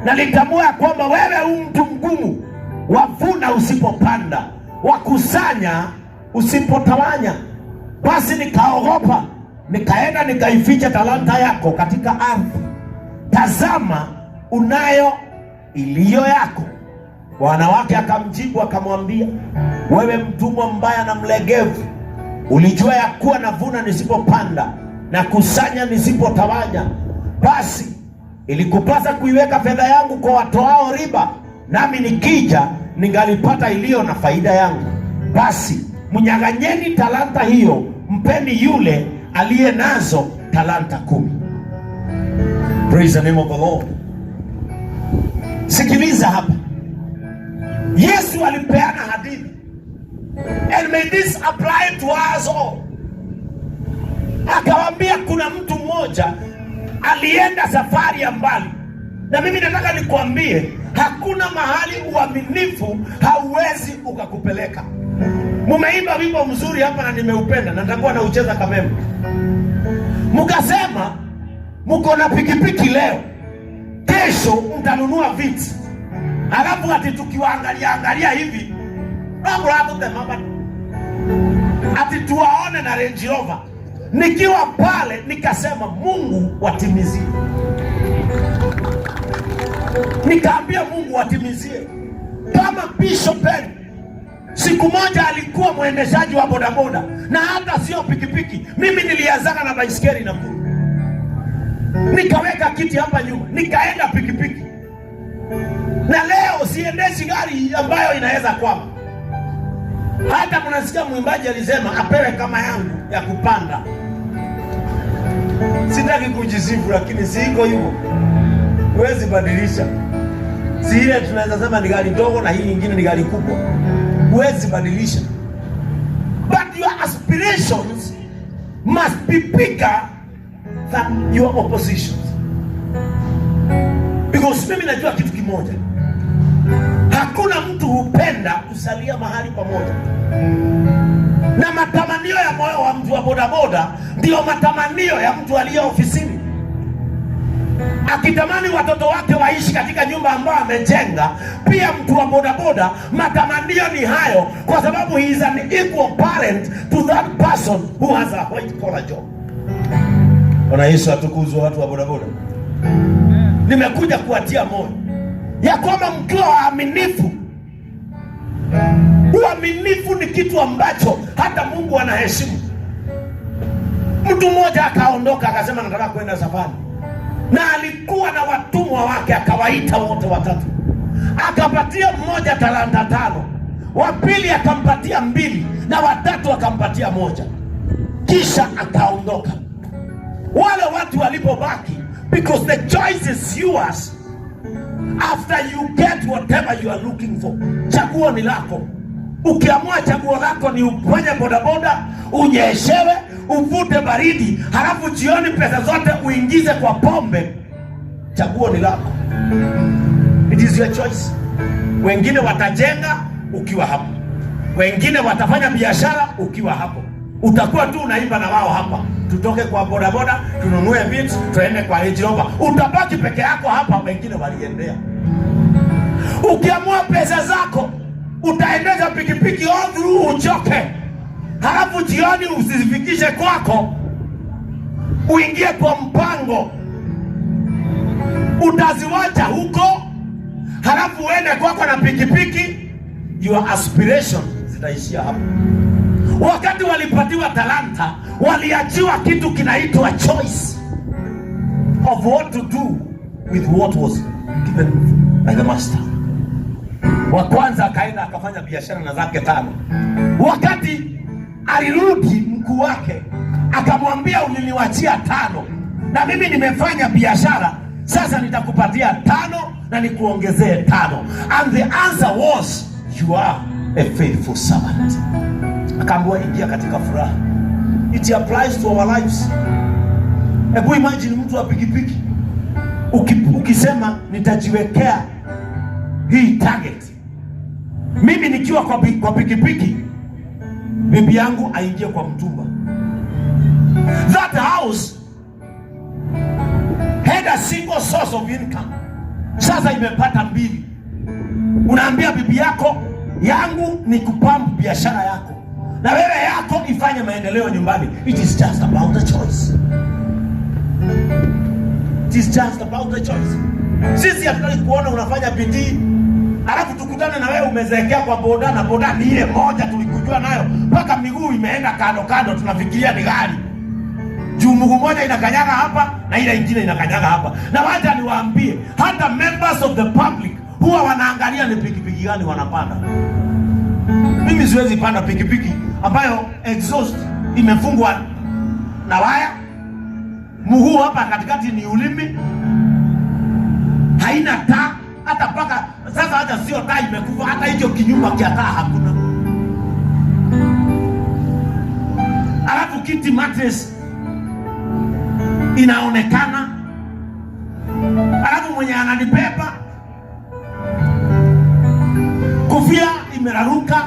nalitambua kwamba wewe u mtu mgumu, wavuna usipopanda, wakusanya usipotawanya. Basi nikaogopa, nikaenda nikaificha talanta yako katika ardhi. Tazama, unayo iliyo yako. Bwana wake akamjibu akamwambia, wewe mtumwa mbaya na mlegevu, ulijua ya kuwa navuna nisipopanda na kusanya nisipotawanya. Basi ilikupasa kuiweka fedha yangu kwa watoao riba, nami nikija ningalipata iliyo na faida yangu. Basi mnyang'anyeni talanta hiyo, mpeni yule aliye nazo talanta 10. Praise the name of the Lord. Sikiliza hapa, Yesu alipeana hadithi, and may this apply to us all. Akawaambia kuna mtu mmoja alienda safari ya mbali, na mimi nataka nikwambie hakuna mahali uaminifu hauwezi ukakupeleka. Mumeimba wimbo mzuri hapa na nimeupenda, na nitakuwa naucheza kameme. Mkasema mko na pikipiki leo, kesho mtanunua viti. Alafu ati tukiwaangalia angalia hivi, ati tuwaone na Range Rover. Nikiwa pale nikasema Mungu watimizie. Nikaambia Mungu watimizie. Kama Bishop Ben siku moja alikuwa mwendeshaji wa bodaboda na hata sio pikipiki. Mimi nilianzana na baiskeli Nakuru, nikaweka kiti hapa nyuma, nikaenda pikipiki, na leo siendeshi gari ambayo inaweza kwama. Hata mnasikia mwimbaji alisema apewe kama yangu ya kupanda. Sitaki kujisifu, lakini siko hivyo, huwezi badilisha. Si ile tunaweza sema ni gari ndogo na hii nyingine ni gari kubwa, huwezi badilisha. But your aspirations must be bigger than your oppositions. Because mimi najua kitu kimoja, hakuna mtu hupenda kusalia mahali pamoja, na matamanio ya moyo wa mtu wa bodaboda ndio matamanio ya mtu aliye ofisini. Akitamani watoto wake waishi katika nyumba ambayo amejenga, pia mtu wa bodaboda matamanio ni hayo, kwa sababu he is an equal parent to that person who has a white collar job. Bwana Yesu atukuzwe. Watu wa bodaboda, nimekuja kuwatia moyo ya kwamba mkiwa waaminifu, Uaminifu ni kitu ambacho hata Mungu anaheshimu. Mtu mmoja akaondoka akasema, nataka kwenda safari, na alikuwa na watumwa wake, akawaita wote watatu, akapatia mmoja talanta 5, wa pili akampatia 2, na watatu akampatia 1. Kisha akaondoka. Wale watu walipobaki, because the choice is yours after you get whatever you are looking for. Chaguo ni lako. Ukiamua chaguo lako ni ufanye bodaboda, unyeshewe, uvute baridi, halafu jioni pesa zote uingize kwa pombe, chaguo ni lako. It is your choice. Wengine watajenga ukiwa hapo, wengine watafanya biashara ukiwa hapo. Utakuwa tu unaimba na wao hapa, tutoke kwa bodaboda tununue vitu tuende kwa Range Rover. Utabaki peke yako hapa, wengine waliendea. Ukiamua pesa zako utaendesha pikipiki all through uchoke, halafu jioni usizifikishe kwako, uingie kwa mpango, utaziwacha huko, halafu uende kwako na pikipiki. Your aspiration zitaishia hapo. Wakati walipatiwa talanta, waliachiwa kitu kinaitwa choice of what to do with what was given by the master. Wa kwanza akaenda akafanya biashara na zake 5. Wakati alirudi, mkuu wake akamwambia, uliniwachia 5 na mimi nimefanya biashara, sasa nitakupatia 5 na nikuongezee 5. And the answer was, you are a faithful servant. Akaambiwa, ingia katika furaha. It applies to our lives. Hebu imagine mtu wa pikipiki ukisema nitajiwekea hii target, mimi nikiwa kwa pikipiki, bibi yangu aingie kwa mtumba. That house had a single source of income, sasa imepata 2. Unaambia bibi yako, yangu ni kupampu biashara yako na wewe yako ifanye maendeleo nyumbani. It is just about the choice. It is just about the choice. Sisi hatutaki kuona unafanya bidii alafu tukutane na wewe umezeekea kwa boda, na boda ni ile moja tulikujua nayo mpaka miguu imeenda kando kando, tunafikiria ni gari. Juu mguu mmoja inakanyaga hapa na ile ingine inakanyaga hapa. Na wacha niwaambie, hata members of the public huwa wanaangalia ni pikipiki gani wanapanda. Mimi siwezi panda pikipiki ambayo exhaust imefungwa na waya, mguu hapa katikati ni ulimi, haina taa hata mpaka sasa, hata sio taa imekufa, hata hicho kinyumba kia taa hakuna. Alafu kiti mattress inaonekana, alafu mwenye ananibeba kofia imeraruka.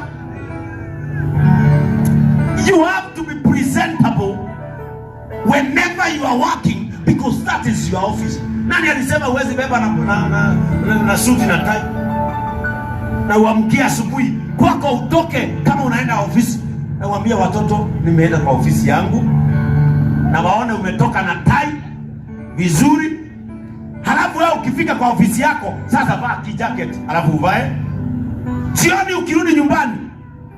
You have to be presentable whenever you are working because that is your office. Nani alisema huwezi beba na suti na tai na uamkie asubuhi kwako utoke kama unaenda ofisi na uambie watoto nimeenda kwa ofisi yangu, na waone umetoka na tai vizuri. Halafu wewe ukifika kwa ofisi yako sasa vaa kijacket, halafu uvae. Jioni ukirudi nyumbani,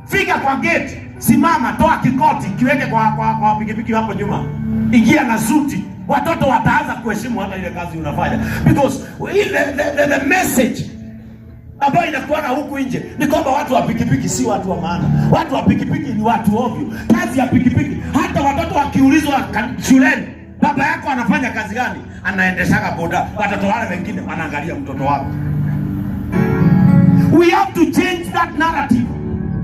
fika kwa gate, simama, toa kikoti, kiweke kwa pikipiki hapo nyuma, ingia na suti. Watoto wataanza kuheshimu hata ile kazi unafanya, because the message ambayo inakuwa na huku nje ni kwamba watu wa pikipiki si watu wa maana. Watu wa pikipiki ni watu ovyo. Kazi ya pikipiki, hata watoto wakiulizwa shuleni, baba yako anafanya kazi gani? Anaendeshaga boda. Watoto wale wengine wanaangalia mtoto wao. We have to change that narrative.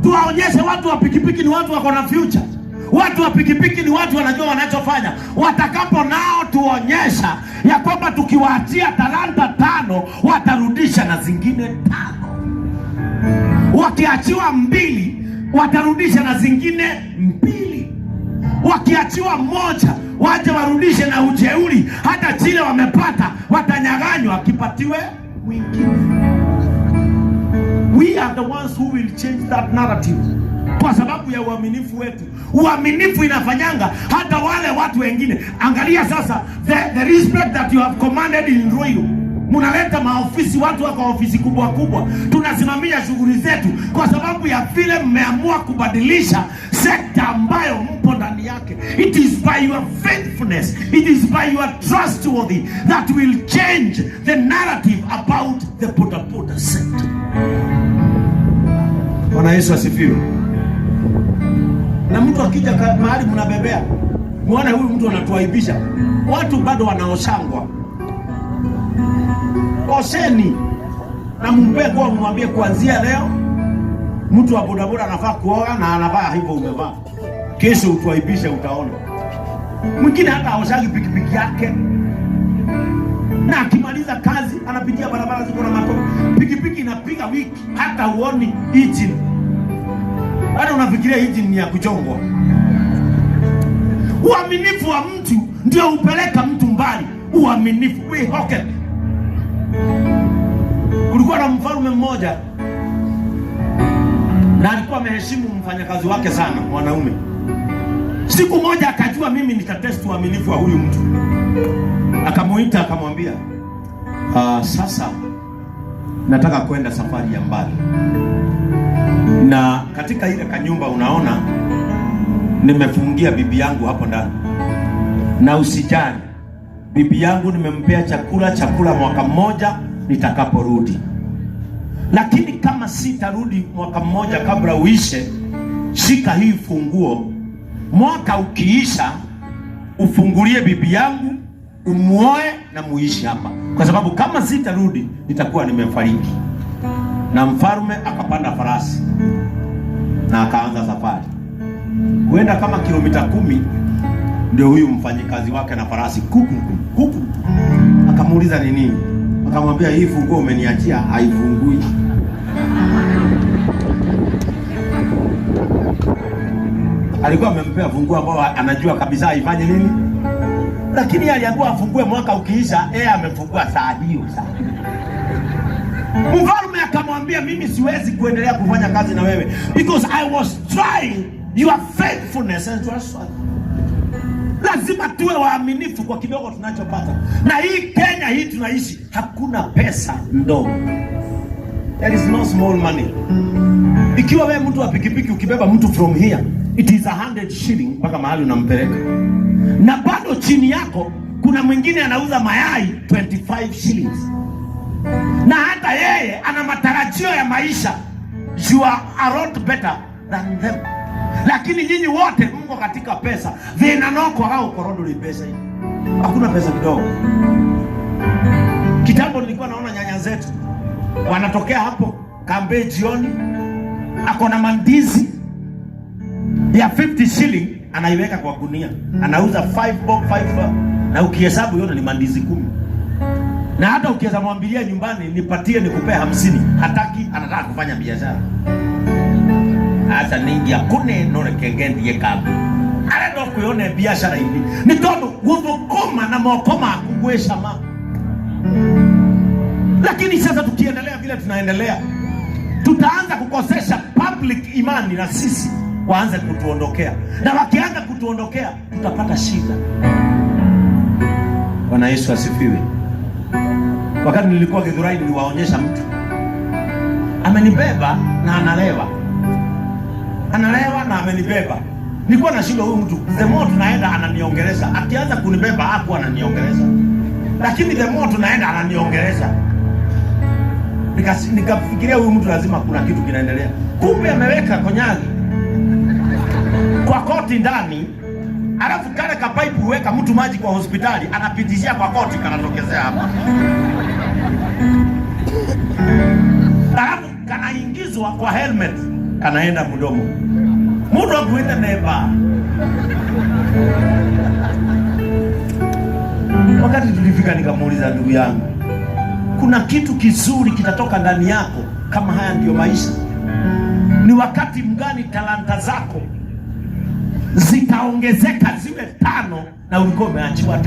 Tuwaonyeshe watu wa pikipiki ni watu wako na future. Watu wa pikipiki ni watu wanajua wanachofanya. Watakapo nao tuonyesha ya kwamba tukiwaachia talanta 5 watarudisha na zingine 5. Wakiachiwa 2 watarudisha na zingine 2. Wakiachiwa 1 waje warudishe na ujeuri. Hata chile wamepata watanyang'anywa, kipatiwe mwingine. We are the ones who will change that narrative. Kwa sababu ya uaminifu wetu. Uaminifu inafanyanga hata wale watu wengine. Angalia sasa the respect that you have commanded in Ruiru. Mnaleta maofisi, watu wako ofisi kubwa kubwa, tunasimamia shughuli zetu kwa sababu ya vile mmeamua kubadilisha sekta ambayo mpo ndani yake. It is by your faithfulness, it is by your trustworthy that will change the narrative about the bodaboda sector. Bwana Yesu asifiwe. Na mtu akija mahali mnabebea, muone huyu mtu anatuaibisha. Watu bado wanaoshangwa. Osheni na mumpe nguo, mwambie kuanzia leo mtu wa bodaboda anafaa kuoga na anavaa hivyo umevaa. Kesho utuaibishe, utaona. Mwingine hata aoshagi pikipiki yake, na akimaliza kazi anapitia barabara ziko na matope, pikipiki inapiga wiki, hata huoni engine, bado unafikiria engine ni ya kuchongwa. Uaminifu wa mtu ndio hupeleka mtu mbali. Uaminifu, wĩhoke. Kulikuwa na mfalme mmoja na alikuwa ameheshimu mfanyakazi wake sana, mwanaume. Siku moja akajua mimi nitatest uaminifu wa huyu mtu, akamuita akamwambia, sasa nataka kwenda safari ya mbali, na katika ile kanyumba unaona nimefungia bibi yangu hapo ndani, na usijali, bibi yangu nimempea chakula chakula mwaka mmoja nitakaporudi, lakini kama sitarudi mwaka mmoja kabla uishe, shika hii funguo. Mwaka ukiisha, ufungulie bibi yangu, umuoe na muishi hapa, kwa sababu kama sitarudi nitakuwa nimefariki. Na mfalme akapanda farasi na akaanza safari kuenda kama kilomita 10, ndio huyu mfanyikazi wake na farasi kuku kuku, akamuuliza ni nini? Akamwambia, hii funguo umeniachia haifungui. Alikuwa amempea funguo ambao anajua kabisa haifanye nini, lakini aliambiwa afungue mwaka ukiisha, yeye amefungua saa hiyo. Saa mfalme akamwambia, mimi siwezi kuendelea kufanya kazi na wewe because I was trying your faithfulness and trustworthiness. Lazima tuwe waaminifu kwa kidogo tunachopata. Na hii Kenya hii tunaishi, hakuna pesa ndogo. There is no small money. Ikiwa wewe mtu wa pikipiki ukibeba mtu from here, it is 100 shilling mpaka mahali unampeleka, na bado chini yako kuna mwingine anauza mayai 25 shillings, na hata yeye ana matarajio ya maisha. You are a lot better than them, lakini nyinyi wote mko katika pesa thina no kwaga gukorwo nduri mbeca. Hakuna pesa kidogo. Kitambo nilikuwa naona nyanya zetu wanatokea hapo kambe jioni, ako na mandizi ya 50 shilling anaiweka kwa gunia, anauza 5 bob 5 bob, na ukihesabu yote ni mandizi 10. Na hata ukiweza mwambilia nyumbani nipatie nikupee 50, hataki, anataka kufanya biashara. Aca ningia kune no reke ngendie kambi arenda kwiyone biashara-inĩ nĩ tondũ gũthũkũma na moko maku gwĩ cama. Lakini sasa tukiendelea vile tunaendelea, tutaanza kukosesha public imani na sisi waanze kutuondokea, na wakianza kutuondokea tutapata shida. Bwana Yesu asifiwe. Wakati nilikuwa Githurai niliwaonyesha mtu amenibeba na analewa, analewa na amenibeba. Nilikuwa nashindwa huyu mtu, the more tunaenda ananiongelesha. Akianza kunibeba hapo ananiongelesha, lakini the more tunaenda ananiongelesha. Nikafikiria huyu mtu lazima kuna kitu kinaendelea, kumbe ameweka konyagi kwa koti ndani, alafu kale kapaipu huweka mtu maji kwa hospitali, anapitishia kwa koti, kanatokezea hapa, alafu kanaingizwa kwa helmet, kanaenda mdomo. Mundu akuite neba. Wakati tulifika nikamuuliza, ndugu yangu, kuna kitu kizuri kitatoka ndani yako kama haya ndiyo maisha? Ni wakati mgani talanta zako zitaongezeka ziwe 5 na ulikuwa umeachiwa 5?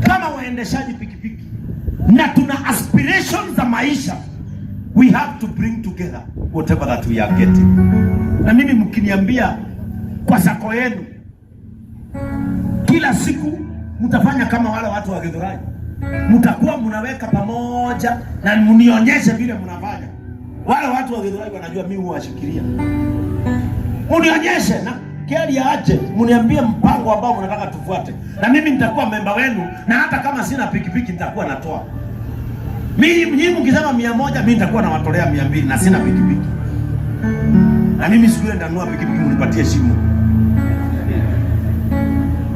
Kama waendeshaji pikipiki na tuna aspirations za maisha, we have to bring together whatever that we are getting. Na mimi mkiniambia kwa SACCO yenu kila siku mtafanya kama wale watu wa Githurai, Mtakuwa mnaweka pamoja na mnionyeshe vile mnafanya. Wale watu wa Githurai wanajua mimi huwashikilia. Mnionyeshe na Keri aje, mniambie mpango ambao mnataka tufuate, na mimi nitakuwa memba wenu, na hata kama sina pikipiki nitakuwa natoa. Mimi nyinyi mkisema 100, mimi nitakuwa nawatolea 200 na sina pikipiki. Na mimi siku ile nitanunua pikipiki, mnipatie shimo.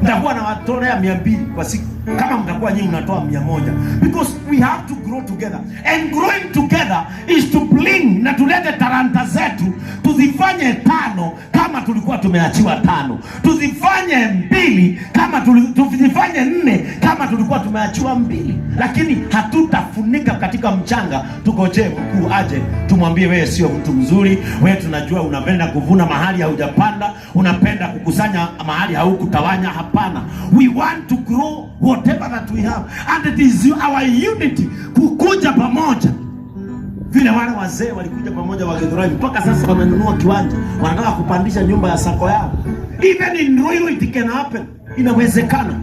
Nitakuwa nawatolea 200 kwa siku kama mtakuwa nyinyi mnatoa 100, because we have to grow together, and growing together is to bring na tulete talanta zetu, tuzifanye tano kama tulikuwa tumeachiwa tano, tuzifanye mbili kama tuzifanye nne kama tulikuwa tumeachiwa mbili, lakini hatutafunika katika mchanga. Tugojee mkuu aje, tumwambie wewe sio mtu mzuri, wewe tunajua unapenda kuvuna mahali haujapanda, unapenda kukusanya mahali haukutawanya. Hapana, we want to grow whatever that we have, and it is our unity, kukuja pamoja vile wale wazee walikuja pamoja wa Githurai, mpaka sasa wamenunua kiwanja, wanataka kupandisha nyumba ya sacco yao. Even in Ruiru it can happen, inawezekana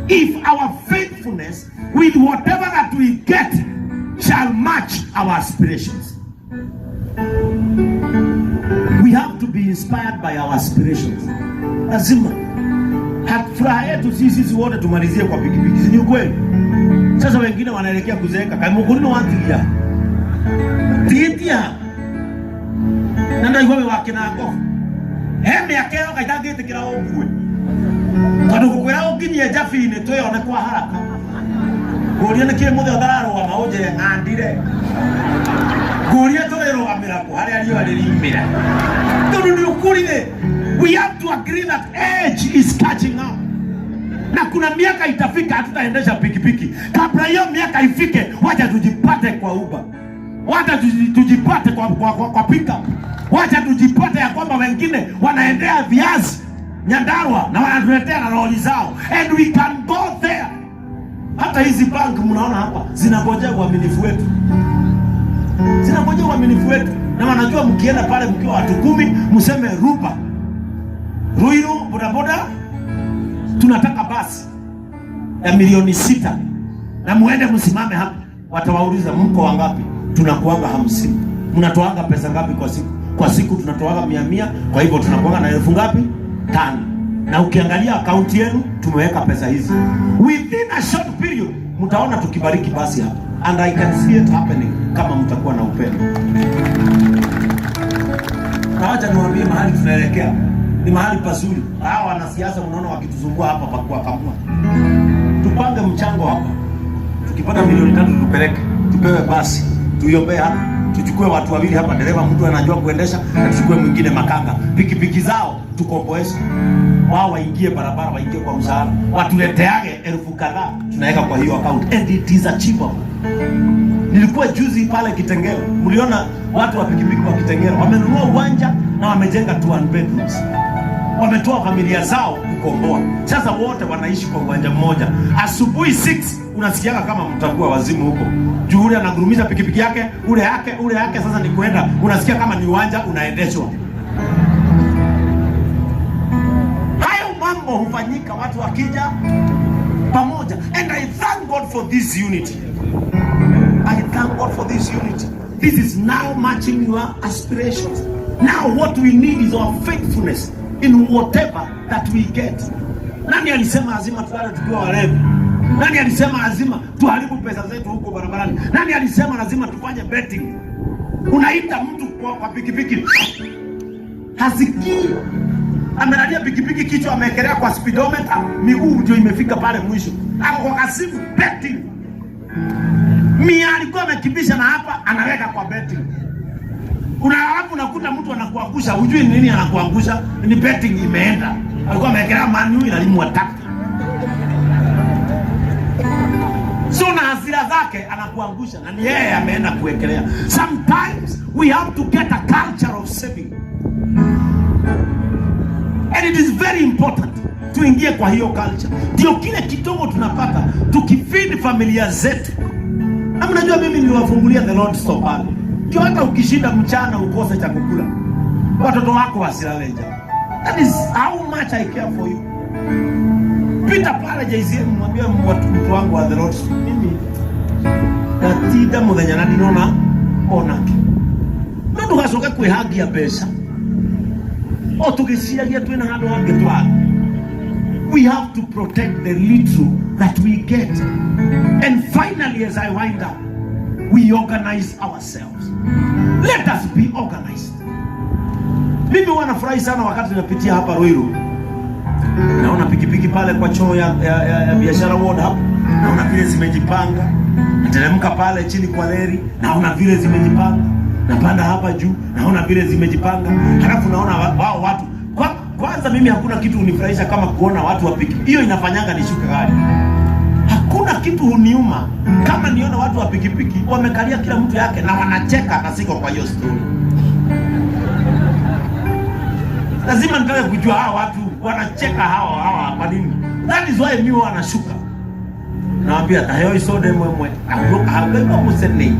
if our faithfulness with whatever that we get shall match our aspirations. We have to be inspired by our aspirations. Lazima furaha yetu sisi wote tumalizie kwa pikipiki, si ni ukweli? Sasa wengine wanaelekea kuzeeka, kama watigia titia na ndaigua wĩ wake na ngobu he mĩaka ĩyo gaitangĩtĩkĩra ũngue tondũ gũkwĩra ũnginyie njabi-inĩ twĩone kwa haraka, ngũrie nĩkĩ mũthĩ ũtararũgama, ũnjĩre andire, ngũrie tũrĩrũgamĩra kũ harĩa riũa rĩriumĩra, tondũ nĩ ũkũrire. We have to agree that age is catching up na kuna miaka itafika hatutaendesha pikipiki. Kabla hiyo miaka ifike, wacha tujipate kwa Uber, wacha tujipate kwa pickup, wacha tujipate ya kwamba wengine wanaendea viazi Nyandarua na wanatuletea na lori zao, and we can go there. Hata hizi bank mnaona hapa zinangojea uaminifu wetu, zinangojea uaminifu wetu, na wanajua mkienda pale mkiwa watu 10, mseme Ruba Ruiru bodaboda tunataka basi ya milioni 6 na muende msimame hapa, watawauliza mko wangapi? Tunakuanga 50. Mnatoanga pesa ngapi kwa siku? Kwa siku tunatoaga mia mia, kwa hivyo tunakuanga na elfu ngapi? Tano. Na ukiangalia akaunti yenu tumeweka pesa hizi. Within a short period mtaona tukibariki basi hapa, and I can see it happening kama mtakuwa na upendo. Na wacha niwaambie mahali tunaelekea ni mahali pazuri. Hawa wanasiasa mnaona wakitusumbua hapa pa kuwakamua. Tupange mchango hapa, tukipata milioni 3 tupeleke, tupewe basi, tuiombee hapa, tuchukue watu wawili hapa, dereva mtu anajua kuendesha, na tuchukue mwingine makanga, pikipiki zao tukomboeshe, wao waingie barabara, waingie kwa mshahara, watuleteage elfu kadhaa, tunaweka kwa hiyo account and it is achievable. Nilikuwa juzi pale Kitengela, mliona watu wa pikipiki wa Kitengela wamenunua uwanja na wamejenga two one bedrooms, wametoa familia zao kukomboa. Sasa wote wanaishi kwa uwanja mmoja. Asubuhi 6 unasikiaga kama mtakuwa wazimu huko juu, ule anagurumisha pikipiki yake, ule yake, ule yake. Sasa ni kwenda, unasikia kama ni uwanja unaendeshwa. Hayo mambo hufanyika watu wakija pamoja, and I thank God for this unity. I thank God for this unity. This is now matching your aspirations. Now what we need is our faithfulness in whatever that we get. Nani alisema lazima tulale tukiwa walevi? Nani alisema lazima tuharibu pesa zetu huko barabarani? Nani alisema lazima tufanye betting? Unaita mtu kwa pikipiki hasikii, amelalia pikipiki, kichwa amewekelea kwa speedometer, miguu ndio imefika pale mwisho, ako kwa kasimu betting. Mia alikuwa amekimbisha na hapa anaweka kwa betting. Una alafu unakuta mtu anakuangusha, hujui ni nini anakuangusha, ni betting imeenda. Alikuwa amewekelea Man U inalimwa tatu. So na hasira zake anakuangusha na ni yeye ameenda kuwekelea. Sometimes we have to get a culture of saving. And it is very important tuingie kwa hiyo culture. Ndio kile kidogo tunapata tukifeed familia zetu. Na mnajua mimi niliwafungulia the Lord Store pale. Ndio hata ukishinda mchana ukose cha kukula, watoto wako wasilale njaa. That is how much I care for you. Pita pale JCM, mwambie mtu wangu wa the Lord Store. Mimi Ngatinda muthenya na ndinona onake. No ndugacoke kwihangia mbeca o tugiciragia twina handu hangĩ twathi. We have to protect the little that we get. And finally, as I wind up, we organize ourselves. Let us be organized. Mimi huwa nafurahi sana wakati napitia hapa Ruiru, naona pikipiki pale kwa choo ya biashara ward hapo, naona vile zimejipanga. Nateremka pale chini kwa leri, naona vile zimejipanga. Napanda hapa juu, naona vile zimejipanga. Halafu naona wao watu kwanza, mimi hakuna kitu hunifurahisha kama kuona watu wa pikipiki. Hiyo inafanyanga nishuke gari. Hakuna kitu huniuma kama niona watu wa pikipiki wamekalia kila mtu yake na wanacheka na siko kwa hiyo story. Lazima nitake kujua hawa watu wanacheka hawa kwa nini? That is why mimi wanashuka. Naambia taheo isode mwemwe ahuruka haugaima musene.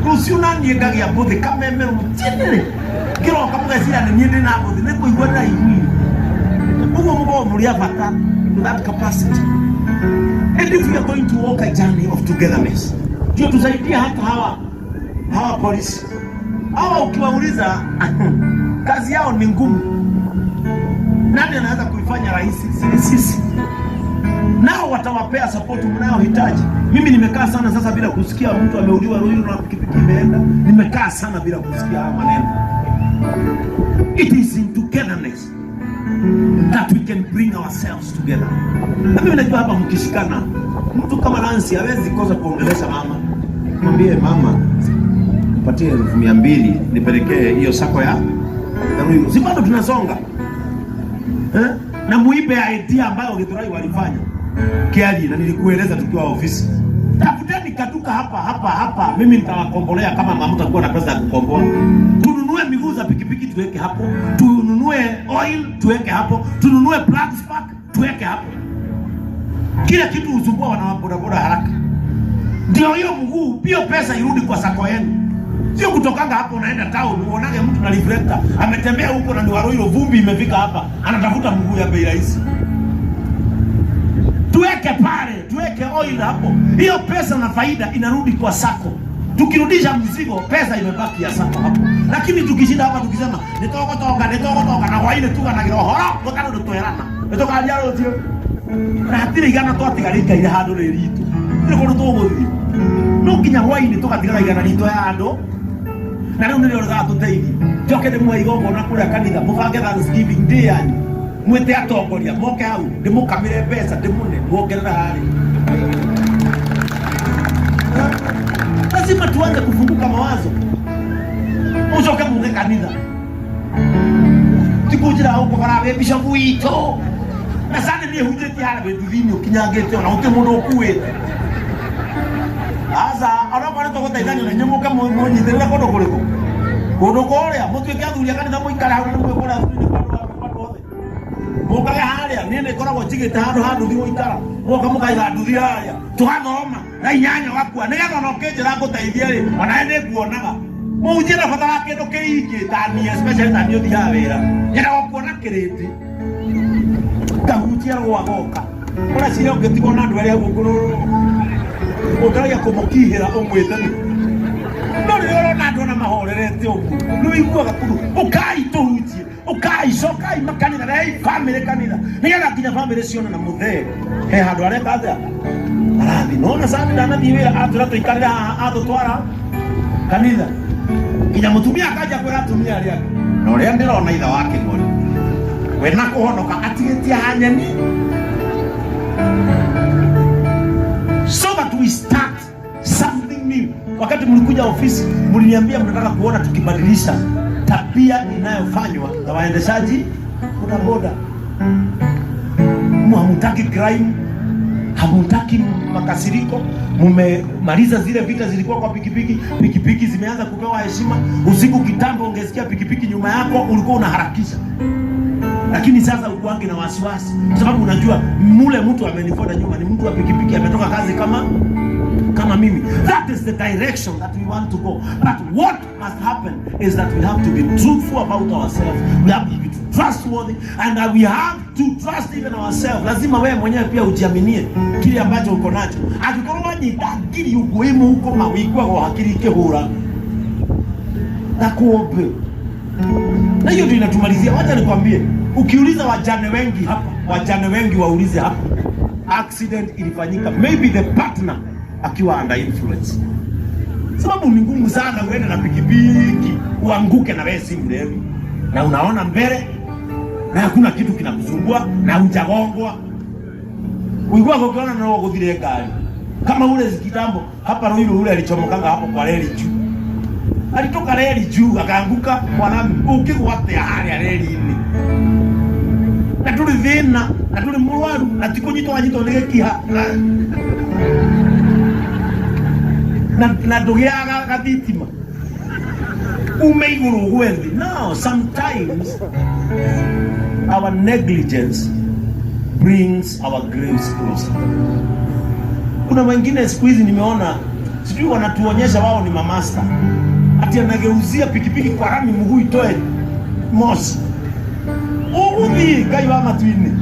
Rucio na niĩ ngagia mbuthi kameme rũcinĩ ngĩroka mũgeciria nĩ niĩ ndĩna mbuthi nĩ kũigua ndĩraiguire. Ũguo mũkorwo mũrĩ a bata to that capacity. And if we are going to walk a journey of togetherness, ndio tusaidie hata hawa polisi hawa, ukiwauliza kazi yao ni ngumu. Nani anaweza kuifanya rahisi? Si sisi. Nao watawapea support mnayohitaji. Mimi nimekaa sana sasa bila kusikia mtu ameuliwa Ruiru na pikipiki imeenda. Nimekaa sana bila kusikia haya maneno. It is in togetherness that we can bring ourselves together. Na mimi najua hapa mkishikana, mtu kama Nancy hawezi kosa kuongelesha mama. Mwambie mama, nipatie 200,000 nipelekee hiyo SACCO ya Ruiru. Si bado tunasonga? Eh? Na muibe idea ambayo Githurai walifanya Kiaji, na nilikueleza tukiwa ofisi. Tafuteni kaduka hapa hapa hapa, mimi nitawakombolea kama hamtakuwa na pesa ya kukomboa. Tununue miguu za pikipiki tuweke hapo, tununue oil tuweke hapo, tununue plug spark tuweke hapo. Kila kitu husumbua wana bodaboda haraka. Ndio hiyo mguu, hiyo pesa irudi kwa SACCO yenu. Sio kutokanga hapo unaenda town uonage mtu na reflector ametembea huko na ni wa Ruiru, vumbi imefika hapa, anatafuta mguu ya bei rahisi. Tuweke pale, tuweke oil hapo. Hiyo pesa na faida inarudi kwa SACCO. Tukirudisha mzigo, pesa imebaki ya SACCO hapo. Lakini tukishinda hapa tukisema nitogotoka nitogotoka na hwaine tuganagira horo tukana ndutwerana nitukaria rucio na hatirĩ igana twatigarĩkaire handũ rĩ ritũ nĩ kũndũ tũgũthiĩ no nginya hwainĩ tũgatigaga igana ritũ ya andũ na rĩu nĩrĩo rĩgatũteithia. Njoke ndĩmũhe igongona kũrĩa kanitha, mũbange Thanksgiving Day yanyu, mwĩte atongoria moke hau, ndĩmũkamĩre mbeca, ndĩmũne muongerera harĩ. Lazima tuanze kufunguka mawazo, mucoke muge kanitha tikunjira huko karabe bishop witũ na sana niĩ hunjĩtie harĩa wĩ nduthi-inĩ ũkinyangĩte ona gũtirĩ mũndũ ũkuĩte. Aca onokorwo nĩ tũgũteithania na inyuĩ mũke mũnyitĩrĩre kũndũ kũrĩkũ, kũndũ kũrĩa mũtuĩke athuri a kanitha mũikare hau na nĩ mwĩ kũrĩa athuri-inĩ kwa andũ othe mũkage harĩa. Niĩ nĩ ngoragwo njigĩte handũ ha nduthi gũikara, mũgoka mũkaiga nduthi harĩa tũgathoma na inyanya ũgakua nĩgetha ona ũkĩnjĩra ngũteithie rĩ, onawe nĩ nguonaga mũhunjia na bata wa kĩndũ kĩingĩ ta niĩ, especially ta niĩ ũthiaga wĩra nyendaga kuona kĩrĩndĩ ngahunjia rwagoka ũreciria ũngĩtigwo na andũ arĩa gũkũ ũngĩragia kũmũkihĩra ũmwĩte no rĩrĩa ũrona andũ ona mahorerete ũguo nĩ ũiguaga kũndũ ũkai tũhunjie, ũkai cokai makanitha, rehei bamĩrĩ kanitha nĩgetha nginya bamĩrĩ cione na mũthee he handũ areka atĩa arathi nona sani ndanathiĩ wĩra atwĩra tũikarĩre haha atũtwara kanitha nginya mũtumia akanja kwĩra atumia arĩa angĩ na ũrĩa ndĩrona ithe wa kĩng'ori we na kũhonoka atigĩtie hanyeni, so that we start something new. Wakati mlikuja ofisi mliniambia mnataka kuona tukibadilisha tabia inayofanywa na waendeshaji bodaboda. Hamutaki crime, hamutaki makasiriko, mumemaliza zile vita zilikuwa kwa pikipiki. Pikipiki zimeanza kupewa heshima. Usiku kitambo ungesikia pikipiki nyuma yako ulikuwa unaharakisha, lakini sasa ukuange na wasiwasi, kwa sababu unajua mule mtu amenifuata nyuma ni mtu wa pikipiki, ametoka kazi kama Kama mimi. That is the direction that we want to go. But what must happen is that we have to be truthful about ourselves. We have to be trustworthy and that we have to trust even ourselves. Lazima wewe mwenyewe pia ujiaminie kile ambacho uko nacho. Angĩkorwo wanyita ngiri ũguo ĩ mũhuko ma wĩiguaga hakiri ikĩhũra na kuombe, na hiyo ndio inatumalizia. Wacha nikwambie, ukiuliza wajane wengi hapa, wajane wengi waulize hapa, accident ilifanyika maybe the partner akiwa under influence. Sababu ni ngumu sana uende na pikipiki uanguke na wewe si mlevi na unaona mbele na hakuna kitu kinakusumbua na hujagongwa. Uigua ukiona na guthire ngari kama ule kitambo hapa Ruiru, ule alichomokanga hapo kwa reli juu, alitoka reli juu akaanguka kwa lami, ukigwatia haria reli-inĩ na turi thina na turi murwaru na ti kunyitwo wanyitwo nĩ gĩkiha na ndũgĩaga gathitima ume igũrũ ũgwe thĩ. No, sometimes our negligence brings our graves closer. Kuna wengine siku hizi nimeona, sijui wanatuonyesha wao ni mamasta, ati anageuzia pikipiki kwa rami mguu itoe moshi uguthi Ngai wa matuini.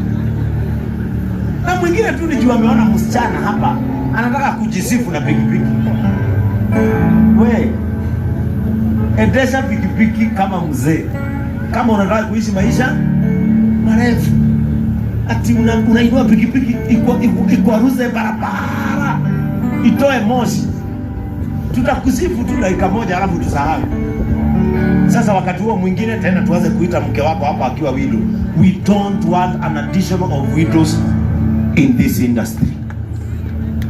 Na mwingine tu ni juu ameona msichana hapa anataka kujisifu na pikipiki. We endesha pikipiki kama mzee, kama unataka kuishi maisha marefu. Ati unainua pikipiki ikwaruze barabara itoe moshi, tutakusifu tu dakika moja, alafu tusahau. Sasa wakati huo mwingine tena tuanze kuita mke wako hapa akiwa widow. We don't want an addition of widows in this industry.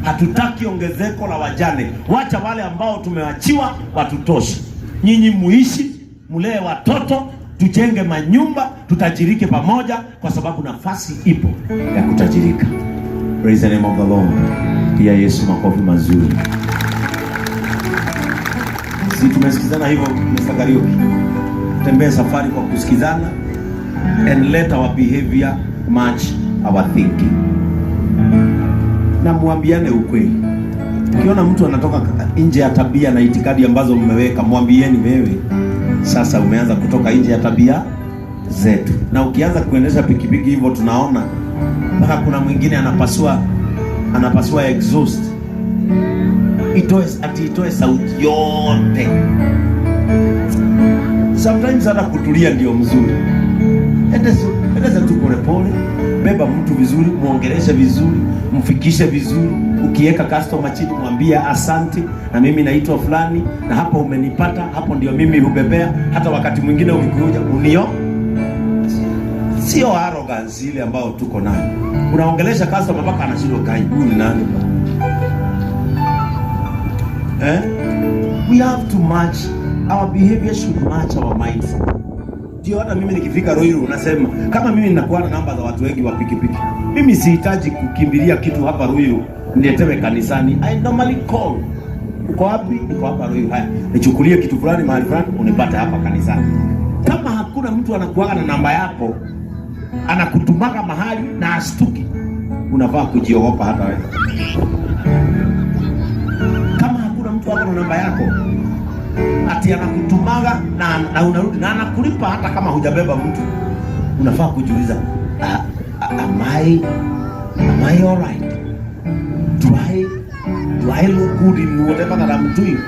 Hatutaki ongezeko la wajane. Wacha wale ambao tumeachiwa watutoshe. Nyinyi muishi, mulee watoto, tujenge manyumba, tutajirike pamoja, kwa sababu nafasi ipo ya kutajirika. Praise the name of the Lord. Pia Yesu makofi mazuri. Si tumesikizana hivyo, Mr. Kariuki? Tembee safari kwa kusikizana and let our behavior match our thinking. Na muambiane ukweli. Ukiona mtu anatoka nje ya tabia na itikadi ambazo mmeweka, mwambieni, wewe sasa umeanza kutoka nje ya tabia zetu. Na ukianza kuendesha pikipiki hivyo, tunaona mpaka kuna mwingine anapasua exhaust itoe, ati itoe sauti yote. Sometimes hata kutulia ndio mzuri. Endesha tu polepole, beba mtu vizuri, muongeleshe vizuri, mfikishe vizuri. Ukiweka customer chini, mwambie asante, na mimi naitwa fulani, na hapo umenipata, hapo ndio mimi hubebea. Hata wakati mwingine ukikuja unio, sio arrogance ile ambayo tuko nayo. Unaongelesha customer mpaka anashindwa, kai, huyu ni nani bwana? Eh? We have to match our behavior, should match our mindset. Ndio hata mimi nikifika Ruiru unasema kama mimi ninakuwa na namba za watu wengi wa pikipiki. Mimi sihitaji kukimbilia kitu hapa Ruiru niletewe kanisani. I normally call. Uko wapi? Niko hapa Ruiru. Haya, nichukulie kitu fulani mahali fulani unipate hapa kanisani. Kama hakuna mtu anakuaga na namba yako, anakutumaga mahali na astuki, unafaa kujiogopa hata wewe. Kama hakuna mtu ako na namba yako, ati anakutumaga na unarudi na anakulipa hata kama hujabeba mtu, unafaa kujiuliza, am I alright? Do I look good in whatever that I'm doing?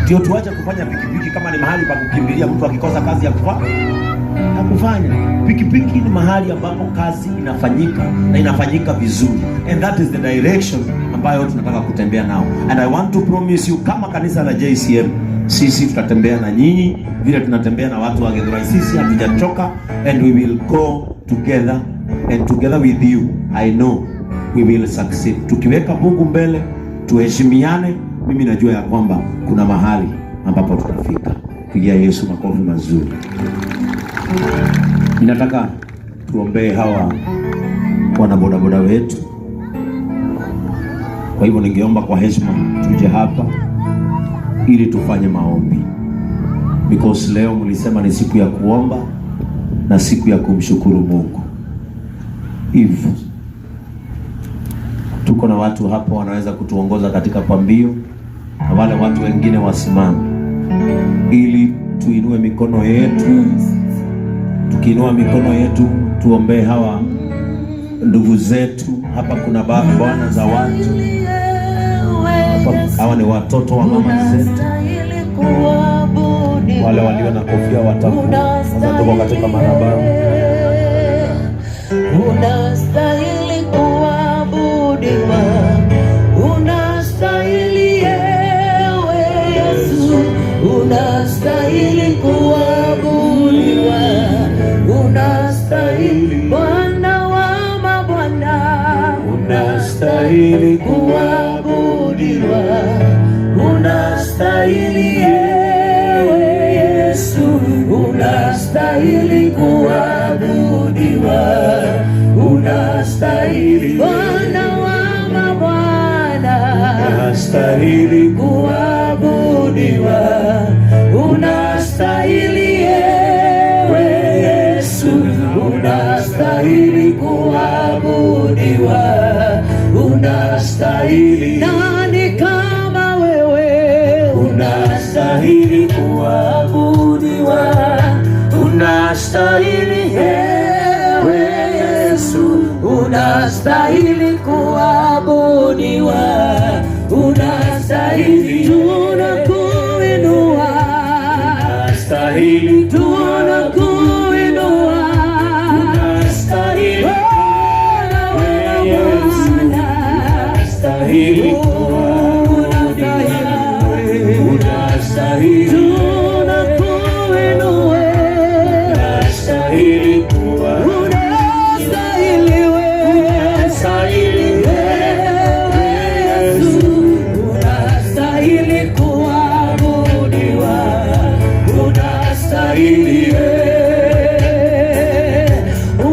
Ndio tuache kufanya pikipiki kama ni mahali pa kukimbilia mtu akikosa kazi ya kufanya. Pikipiki ni mahali ambapo kazi inafanyika na inafanyika vizuri, and that is the direction ambayo tunataka kutembea nao, and I want to promise you, kama kanisa la JCM, sisi tutatembea na nyinyi vile tunatembea na watu wa Githurai. Sisi hatujachoka, and we will go together, and together with you I know we will succeed. Tukiweka Mungu mbele, tuheshimiane, mimi najua ya kwamba kuna mahali ambapo tutafika. Pigia Yesu makofi mazuri. Ninataka tuombee hawa wana bodaboda wetu. Kwa hivyo ningeomba kwa heshima tuje hapa ili tufanye maombi, because leo mlisema ni siku ya kuomba na siku ya kumshukuru Mungu. If Tuko na watu hapo wanaweza kutuongoza katika pambio, na wale watu wengine wasimame, ili tuinue mikono yetu. Tukiinua mikono yetu, tuombee hawa ndugu zetu hapa. Kuna bwana za watu hapa, hawa ni watoto wa mama zetu, wale walio na kofia watakuwa sasa. Tuko katika madhabahu. Unastahili kuabudiwa, unastahili ewe Yesu, unastahili kuabudiwa, unastahili Bwana wa mabwana, Unastahili kuabudiwa, unastahili ewe Yesu, unastahili kuabudiwa, unastahili Bwana wa mabwana, Unastahili kuabudiwa, unastahili ewe Yesu, unastahili kuabudiwa, unastahili. Nani kama wewe? Unastahili kuabudiwa, Unastahili ewe Yesu, unastahili kuabudiwa, unastahili. Tunakuinua, unastahili, tunakuinua, unastahili, Bwana wa mabwana, unastahili, unastahili, tunakuinua, unastahili kuwa unastahili wewe, unastahili wewe Yesu, unastahili kuabudiwa, unastahili wewe,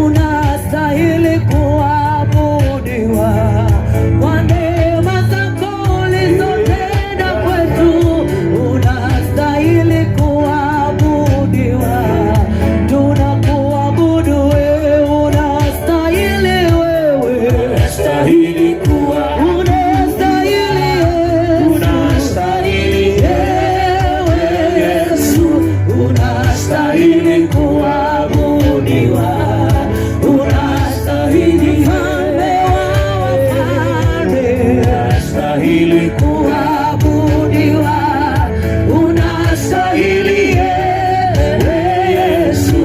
unastahili kuabudiwa kwa neema zako ulizotenda kwetu, unastahili kuabudiwa, tunakuabudu wewe, unastahili wewe, unastahili kuwa unastahili Yesu, unastahili ewe Yesu, unastahili kuabudiwa, unastahili mfalme wa wafalme, unastahili kuabudiwa, unastahili ewe Yesu,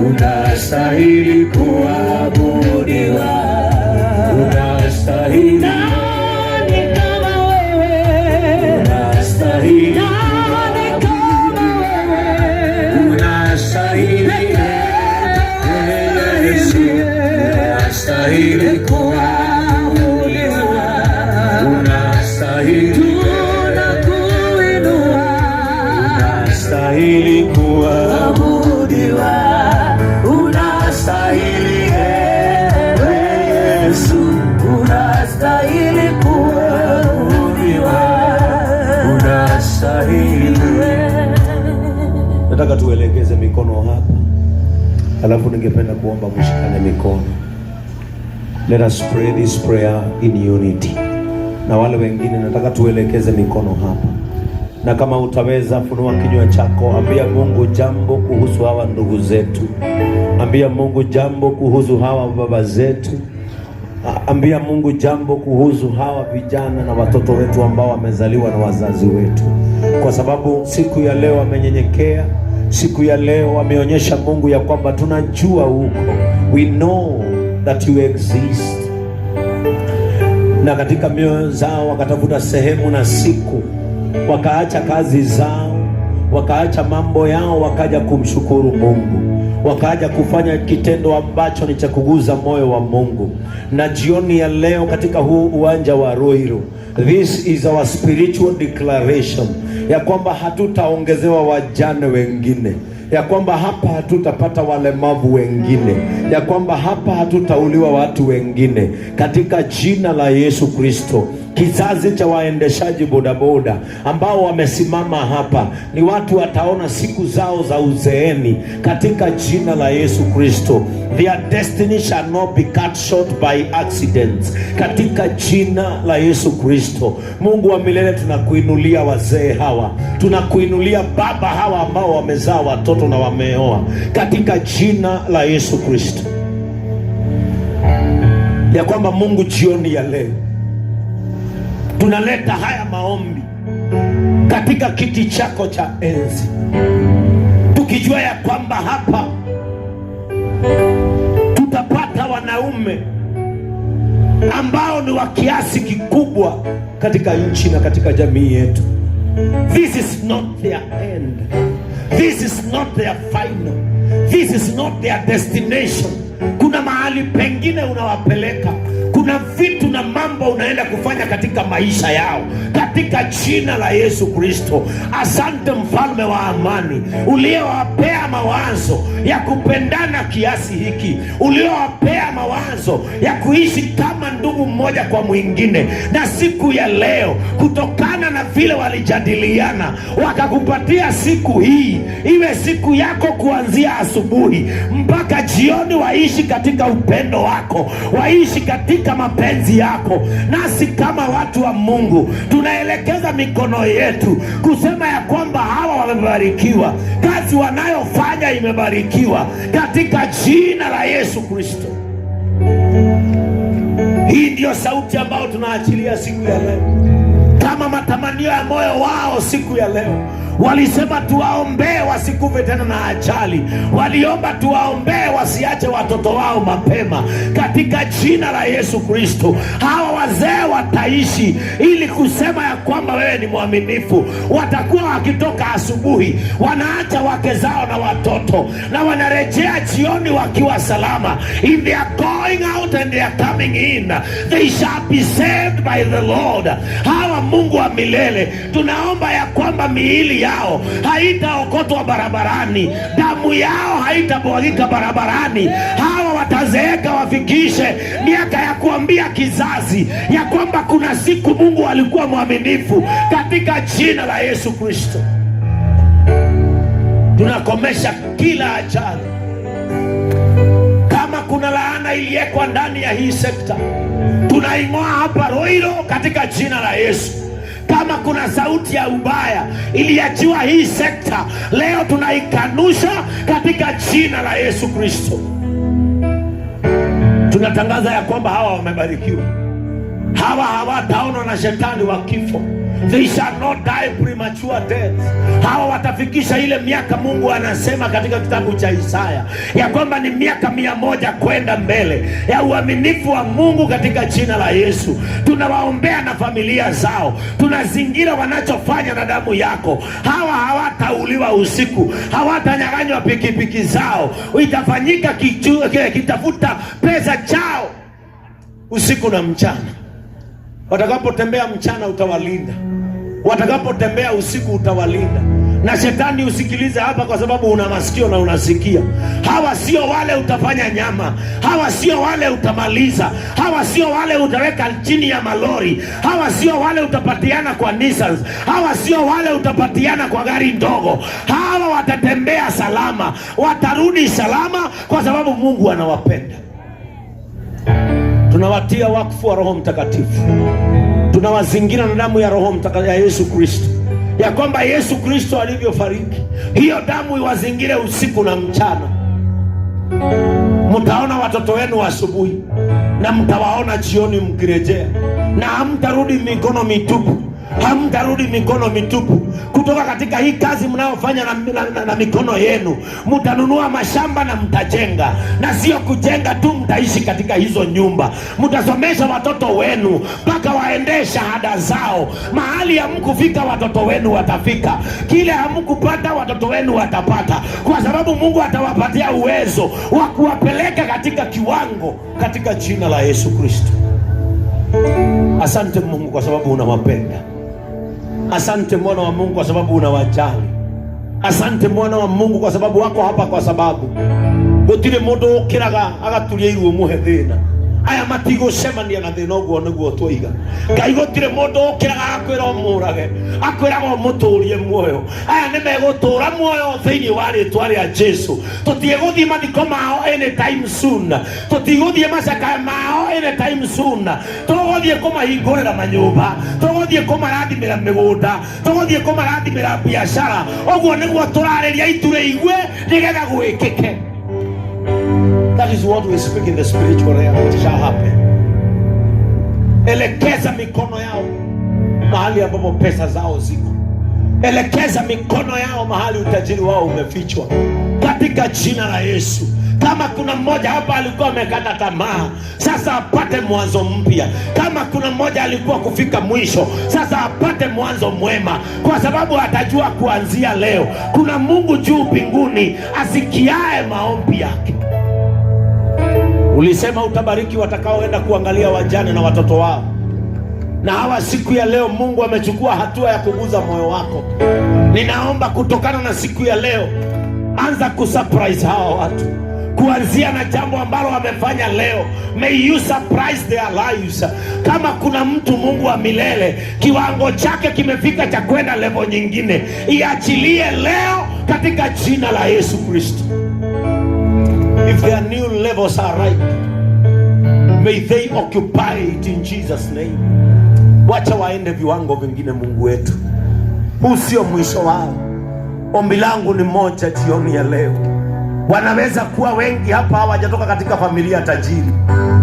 unastahili kuabudiwa. Unastahili. Nani kama wewe? Unastahili. Nani kama wewe? Unastahili Yesu, unastahili Kuabudiwa, unastahili, tunakuinua, unastahili kuabudiwa, unastahili ewe Yesu, unastahili kuabudiwa, unastahili. Nataka tuelekeze mikono hapa, alafu ningependa kuomba mshikane mikono. Let us pray this prayer in unity. Na wale wengine nataka tuelekeze mikono hapa, na kama utaweza, funua kinywa chako, ambia Mungu jambo kuhusu hawa ndugu zetu, ambia Mungu jambo kuhusu hawa baba zetu, ambia Mungu jambo kuhusu hawa vijana na watoto wetu ambao wamezaliwa na wazazi wetu, kwa sababu siku ya leo wamenyenyekea, siku ya leo wameonyesha Mungu ya kwamba tunajua uko, we know that you exist, na katika mioyo zao wakatafuta sehemu na siku, wakaacha kazi zao, wakaacha mambo yao, wakaja kumshukuru Mungu, wakaja kufanya kitendo ambacho ni cha kuguza moyo wa Mungu. Na jioni ya leo katika huu uwanja wa Ruiru, this is our spiritual declaration ya kwamba hatutaongezewa wajane wengine, ya kwamba hapa hatutapata walemavu wengine, ya kwamba hapa hatutauliwa watu wengine, katika jina la Yesu Kristo. Kizazi cha waendeshaji bodaboda ambao wamesimama hapa ni watu wataona siku zao za uzeeni katika jina la Yesu Kristo. Their destiny shall not be cut short by accidents, katika jina la Yesu Kristo. Mungu wa milele, tunakuinulia wazee hawa, tunakuinulia baba hawa ambao wamezaa watoto na wameoa, katika jina la Yesu Kristo, ya kwamba Mungu, jioni ya leo tunaleta haya maombi katika kiti chako cha enzi, tukijua ya kwamba hapa tutapata wanaume ambao ni wa kiasi kikubwa katika nchi na katika jamii yetu. This is not their end. This is not their final. This is not their destination. Kuna mahali pengine unawapeleka, kuna vitu na mambo unaenda kufanya katika maisha yao, katika jina la Yesu Kristo. Asante mfalme wa amani, uliowapea mawazo ya kupendana kiasi hiki, uliowapea mawazo ya kuishi kama ndugu mmoja kwa mwingine, na siku ya leo, kutokana na vile walijadiliana, wakakupatia siku hii iwe siku yako kuanzia asubuhi mpaka jioni, waishi katika upendo wako, waishi katika mapenzi yako. Nasi kama watu wa Mungu tunaelekeza mikono yetu kusema ya kwamba hawa wamebarikiwa, kazi wanayofanya imebarikiwa katika jina la Yesu Kristo. Hii ndiyo sauti ambayo tunaachilia siku ya leo, kama matamanio ya moyo wao siku ya leo. Walisema tuwaombee wasikufe tena na ajali, waliomba tuwaombee wasiache watoto wao mapema. Katika jina la Yesu Kristo, hawa wazee wataishi ili kusema ya kwamba wewe ni mwaminifu. Watakuwa wakitoka asubuhi, wanaacha wake zao na watoto, na wanarejea jioni wakiwa salama. In their going out and they are coming in, they shall be saved by the Lord. Hawa Mungu wa milele, tunaomba ya kwamba miili yao haitaokotwa barabarani, damu yao haitamwagika barabarani. Hawa watazeeka wafikishe miaka ya kuambia kizazi ya kwamba kuna siku Mungu alikuwa mwaminifu. Katika jina la Yesu Kristo tunakomesha kila ajali. Kama kuna laana iliwekwa ndani ya hii sekta, tunaing'oa hapa Ruiru katika jina la Yesu. Kama kuna sauti ya ubaya iliachiwa hii sekta, leo tunaikanusha katika jina la Yesu Kristo. Tunatangaza ya kwamba hawa wamebarikiwa, hawa hawataonwa na shetani wa kifo. They shall not die premature death. Hawa watafikisha ile miaka Mungu anasema katika kitabu cha Isaya ya kwamba ni miaka 100 kwenda mbele ya uaminifu wa Mungu katika jina la Yesu. Tunawaombea na familia zao, tunazingira wanachofanya na damu yako. Hawa hawatauliwa usiku, hawatanyang'anywa pikipiki zao, itafanyika kitafuta pesa chao usiku na mchana. Watakapotembea mchana utawalinda, watakapotembea usiku utawalinda. Na shetani usikilize hapa, kwa sababu una masikio na unasikia. Hawa sio wale utafanya nyama, hawa sio wale utamaliza, hawa sio wale utaweka chini ya malori, hawa sio wale utapatiana kwa Nissans, hawa sio wale utapatiana kwa gari ndogo. Hawa watatembea salama, watarudi salama, kwa sababu Mungu anawapenda. Tunawatia wakfu wa Roho Mtakatifu, tunawazingira na damu ya Roho Mtakatifu ya Yesu Kristo, ya kwamba Yesu Kristo alivyofariki, hiyo damu iwazingire usiku na mchana. Mtaona watoto wenu asubuhi na mtawaona jioni mkirejea, na hamtarudi mikono mitupu, hamtarudi mikono mitupu kutoka katika hii kazi mnayofanya na mikono yenu. Mtanunua mashamba na mtajenga, na sio kujenga tu, mtaishi katika hizo nyumba. Mtasomesha watoto wenu mpaka waendee shahada zao. Mahali hamkufika watoto wenu watafika, kile hamkupata watoto wenu watapata, kwa sababu Mungu atawapatia uwezo wa kuwapeleka katika kiwango, katika jina la Yesu Kristo. Asante Mungu kwa sababu unawapenda. Asante mwana wa Mungu kwa sababu unawajali. Asante mwana wa Mungu kwa sababu wako hapa, kwa sababu gutire mundu ukiraga agaturia iruo muhe thina. Aya matigũcemania na thĩna. Ũguo nĩguo twoiga. Ngai, gũtirĩ mũndũ ũkĩraga akwĩra ũmũrage, akwĩraga ũmũtũrie muoyo. Aya nĩ megũtũra muoyo thĩinĩ wa rĩtwa rĩa Jesu. Tũtigũthiĩ mathiko mao anytime soon, tũtigũthiĩ macakaya mao anytime soon. Tũgũthiĩ kũmahingũrĩra manyũmba, tũgũthiĩ kũmarathimĩra mĩgũnda, tũgũthiĩ kũmarathimĩra biacara. Ũguo nĩguo tũrarĩria itu rĩigue nĩgetha gwĩkĩke. That is what we speak in the spiritual realm. It shall happen. Elekeza mikono yao mahali ambapo pesa zao ziko. Elekeza mikono yao mahali utajiri wao umefichwa, katika jina la Yesu. Kama kuna mmoja hapa alikuwa amekata tamaa, sasa apate mwanzo mpya. Kama kuna mmoja alikuwa kufika mwisho, sasa apate mwanzo mwema, kwa sababu atajua kuanzia leo kuna Mungu juu mbinguni asikiae maombi yake. Ulisema utabariki watakaoenda kuangalia wajane na watoto wao, na hawa siku ya leo Mungu amechukua hatua ya kuguza moyo wako. Ninaomba kutokana na siku ya leo, anza kusurprise hawa watu kuanzia na jambo ambalo wamefanya leo. May you surprise their lives. Kama kuna mtu, Mungu wa milele, kiwango chake kimefika cha kwenda level nyingine, iachilie leo katika jina la Yesu Kristo. If their new levels are right, may they occupy it in Jesus name. Wacha waende viwango vingine, Mungu wetu. Huu sio mwisho wao. Ombi langu ni moja jioni ya leo. Wanaweza kuwa wengi hapa hawajatoka katika familia tajiri,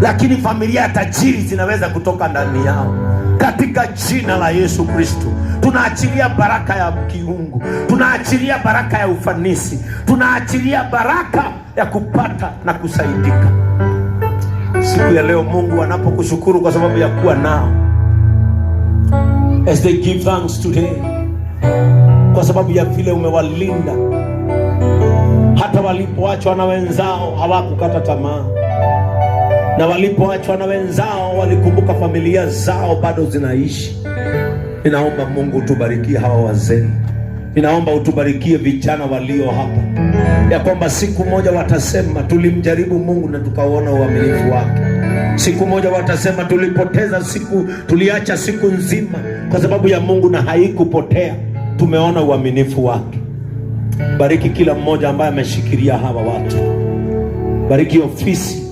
lakini familia tajiri zinaweza kutoka ndani yao. Katika jina la Yesu Kristo tunaachilia baraka ya kiungu, tunaachilia baraka ya ufanisi, tunaachilia baraka ya kupata na kusaidika. Siku ya leo Mungu anapokushukuru kwa sababu ya kuwa nao, as they give thanks today, kwa sababu ya vile umewalinda hata walipoachwa na wenzao hawakukata tamaa, na walipoachwa na wenzao walikumbuka familia zao bado zinaishi. Ninaomba Mungu utubarikie hawa wazee, ninaomba utubarikie vijana walio hapa, ya kwamba siku moja watasema tulimjaribu Mungu na tukauona uaminifu wake. Siku moja watasema tulipoteza siku, tuliacha siku nzima kwa sababu ya Mungu na haikupotea, tumeona uaminifu wake. Bariki kila mmoja ambaye ameshikilia hawa watu. Bariki ofisi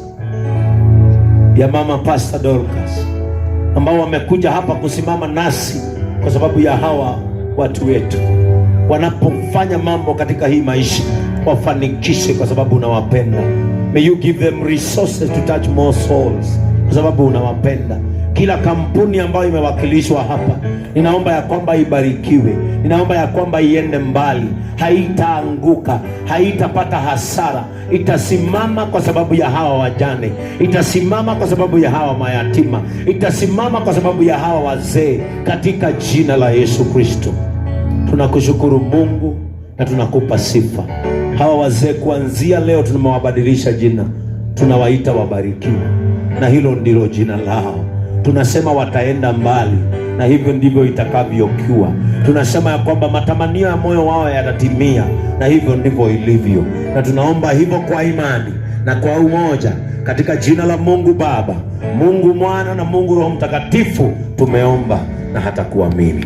ya mama Pastor Dorcas ambao wamekuja hapa kusimama nasi kwa sababu ya hawa watu wetu. Wanapofanya mambo katika hii maisha, wafanikishe kwa sababu unawapenda. May you give them resources to touch more souls kwa sababu unawapenda. Kila kampuni ambayo imewakilishwa hapa, ninaomba ya kwamba ibarikiwe, ninaomba ya kwamba iende mbali, haitaanguka, haitapata hasara, itasimama kwa sababu ya hawa wajane, itasimama kwa sababu ya hawa mayatima, itasimama kwa sababu ya hawa wazee, katika jina la Yesu Kristo. Tunakushukuru Mungu na tunakupa sifa. Hawa wazee kuanzia leo tumewabadilisha jina, tunawaita wabarikiwa, na hilo ndilo jina lao. Tunasema wataenda mbali, na hivyo ndivyo itakavyokuwa. Tunasema ya kwamba matamanio ya moyo wao yatatimia, na hivyo ndivyo ilivyo, na tunaomba hivyo kwa imani na kwa umoja, katika jina la Mungu Baba, Mungu Mwana na Mungu Roho Mtakatifu, tumeomba na hata kuamini.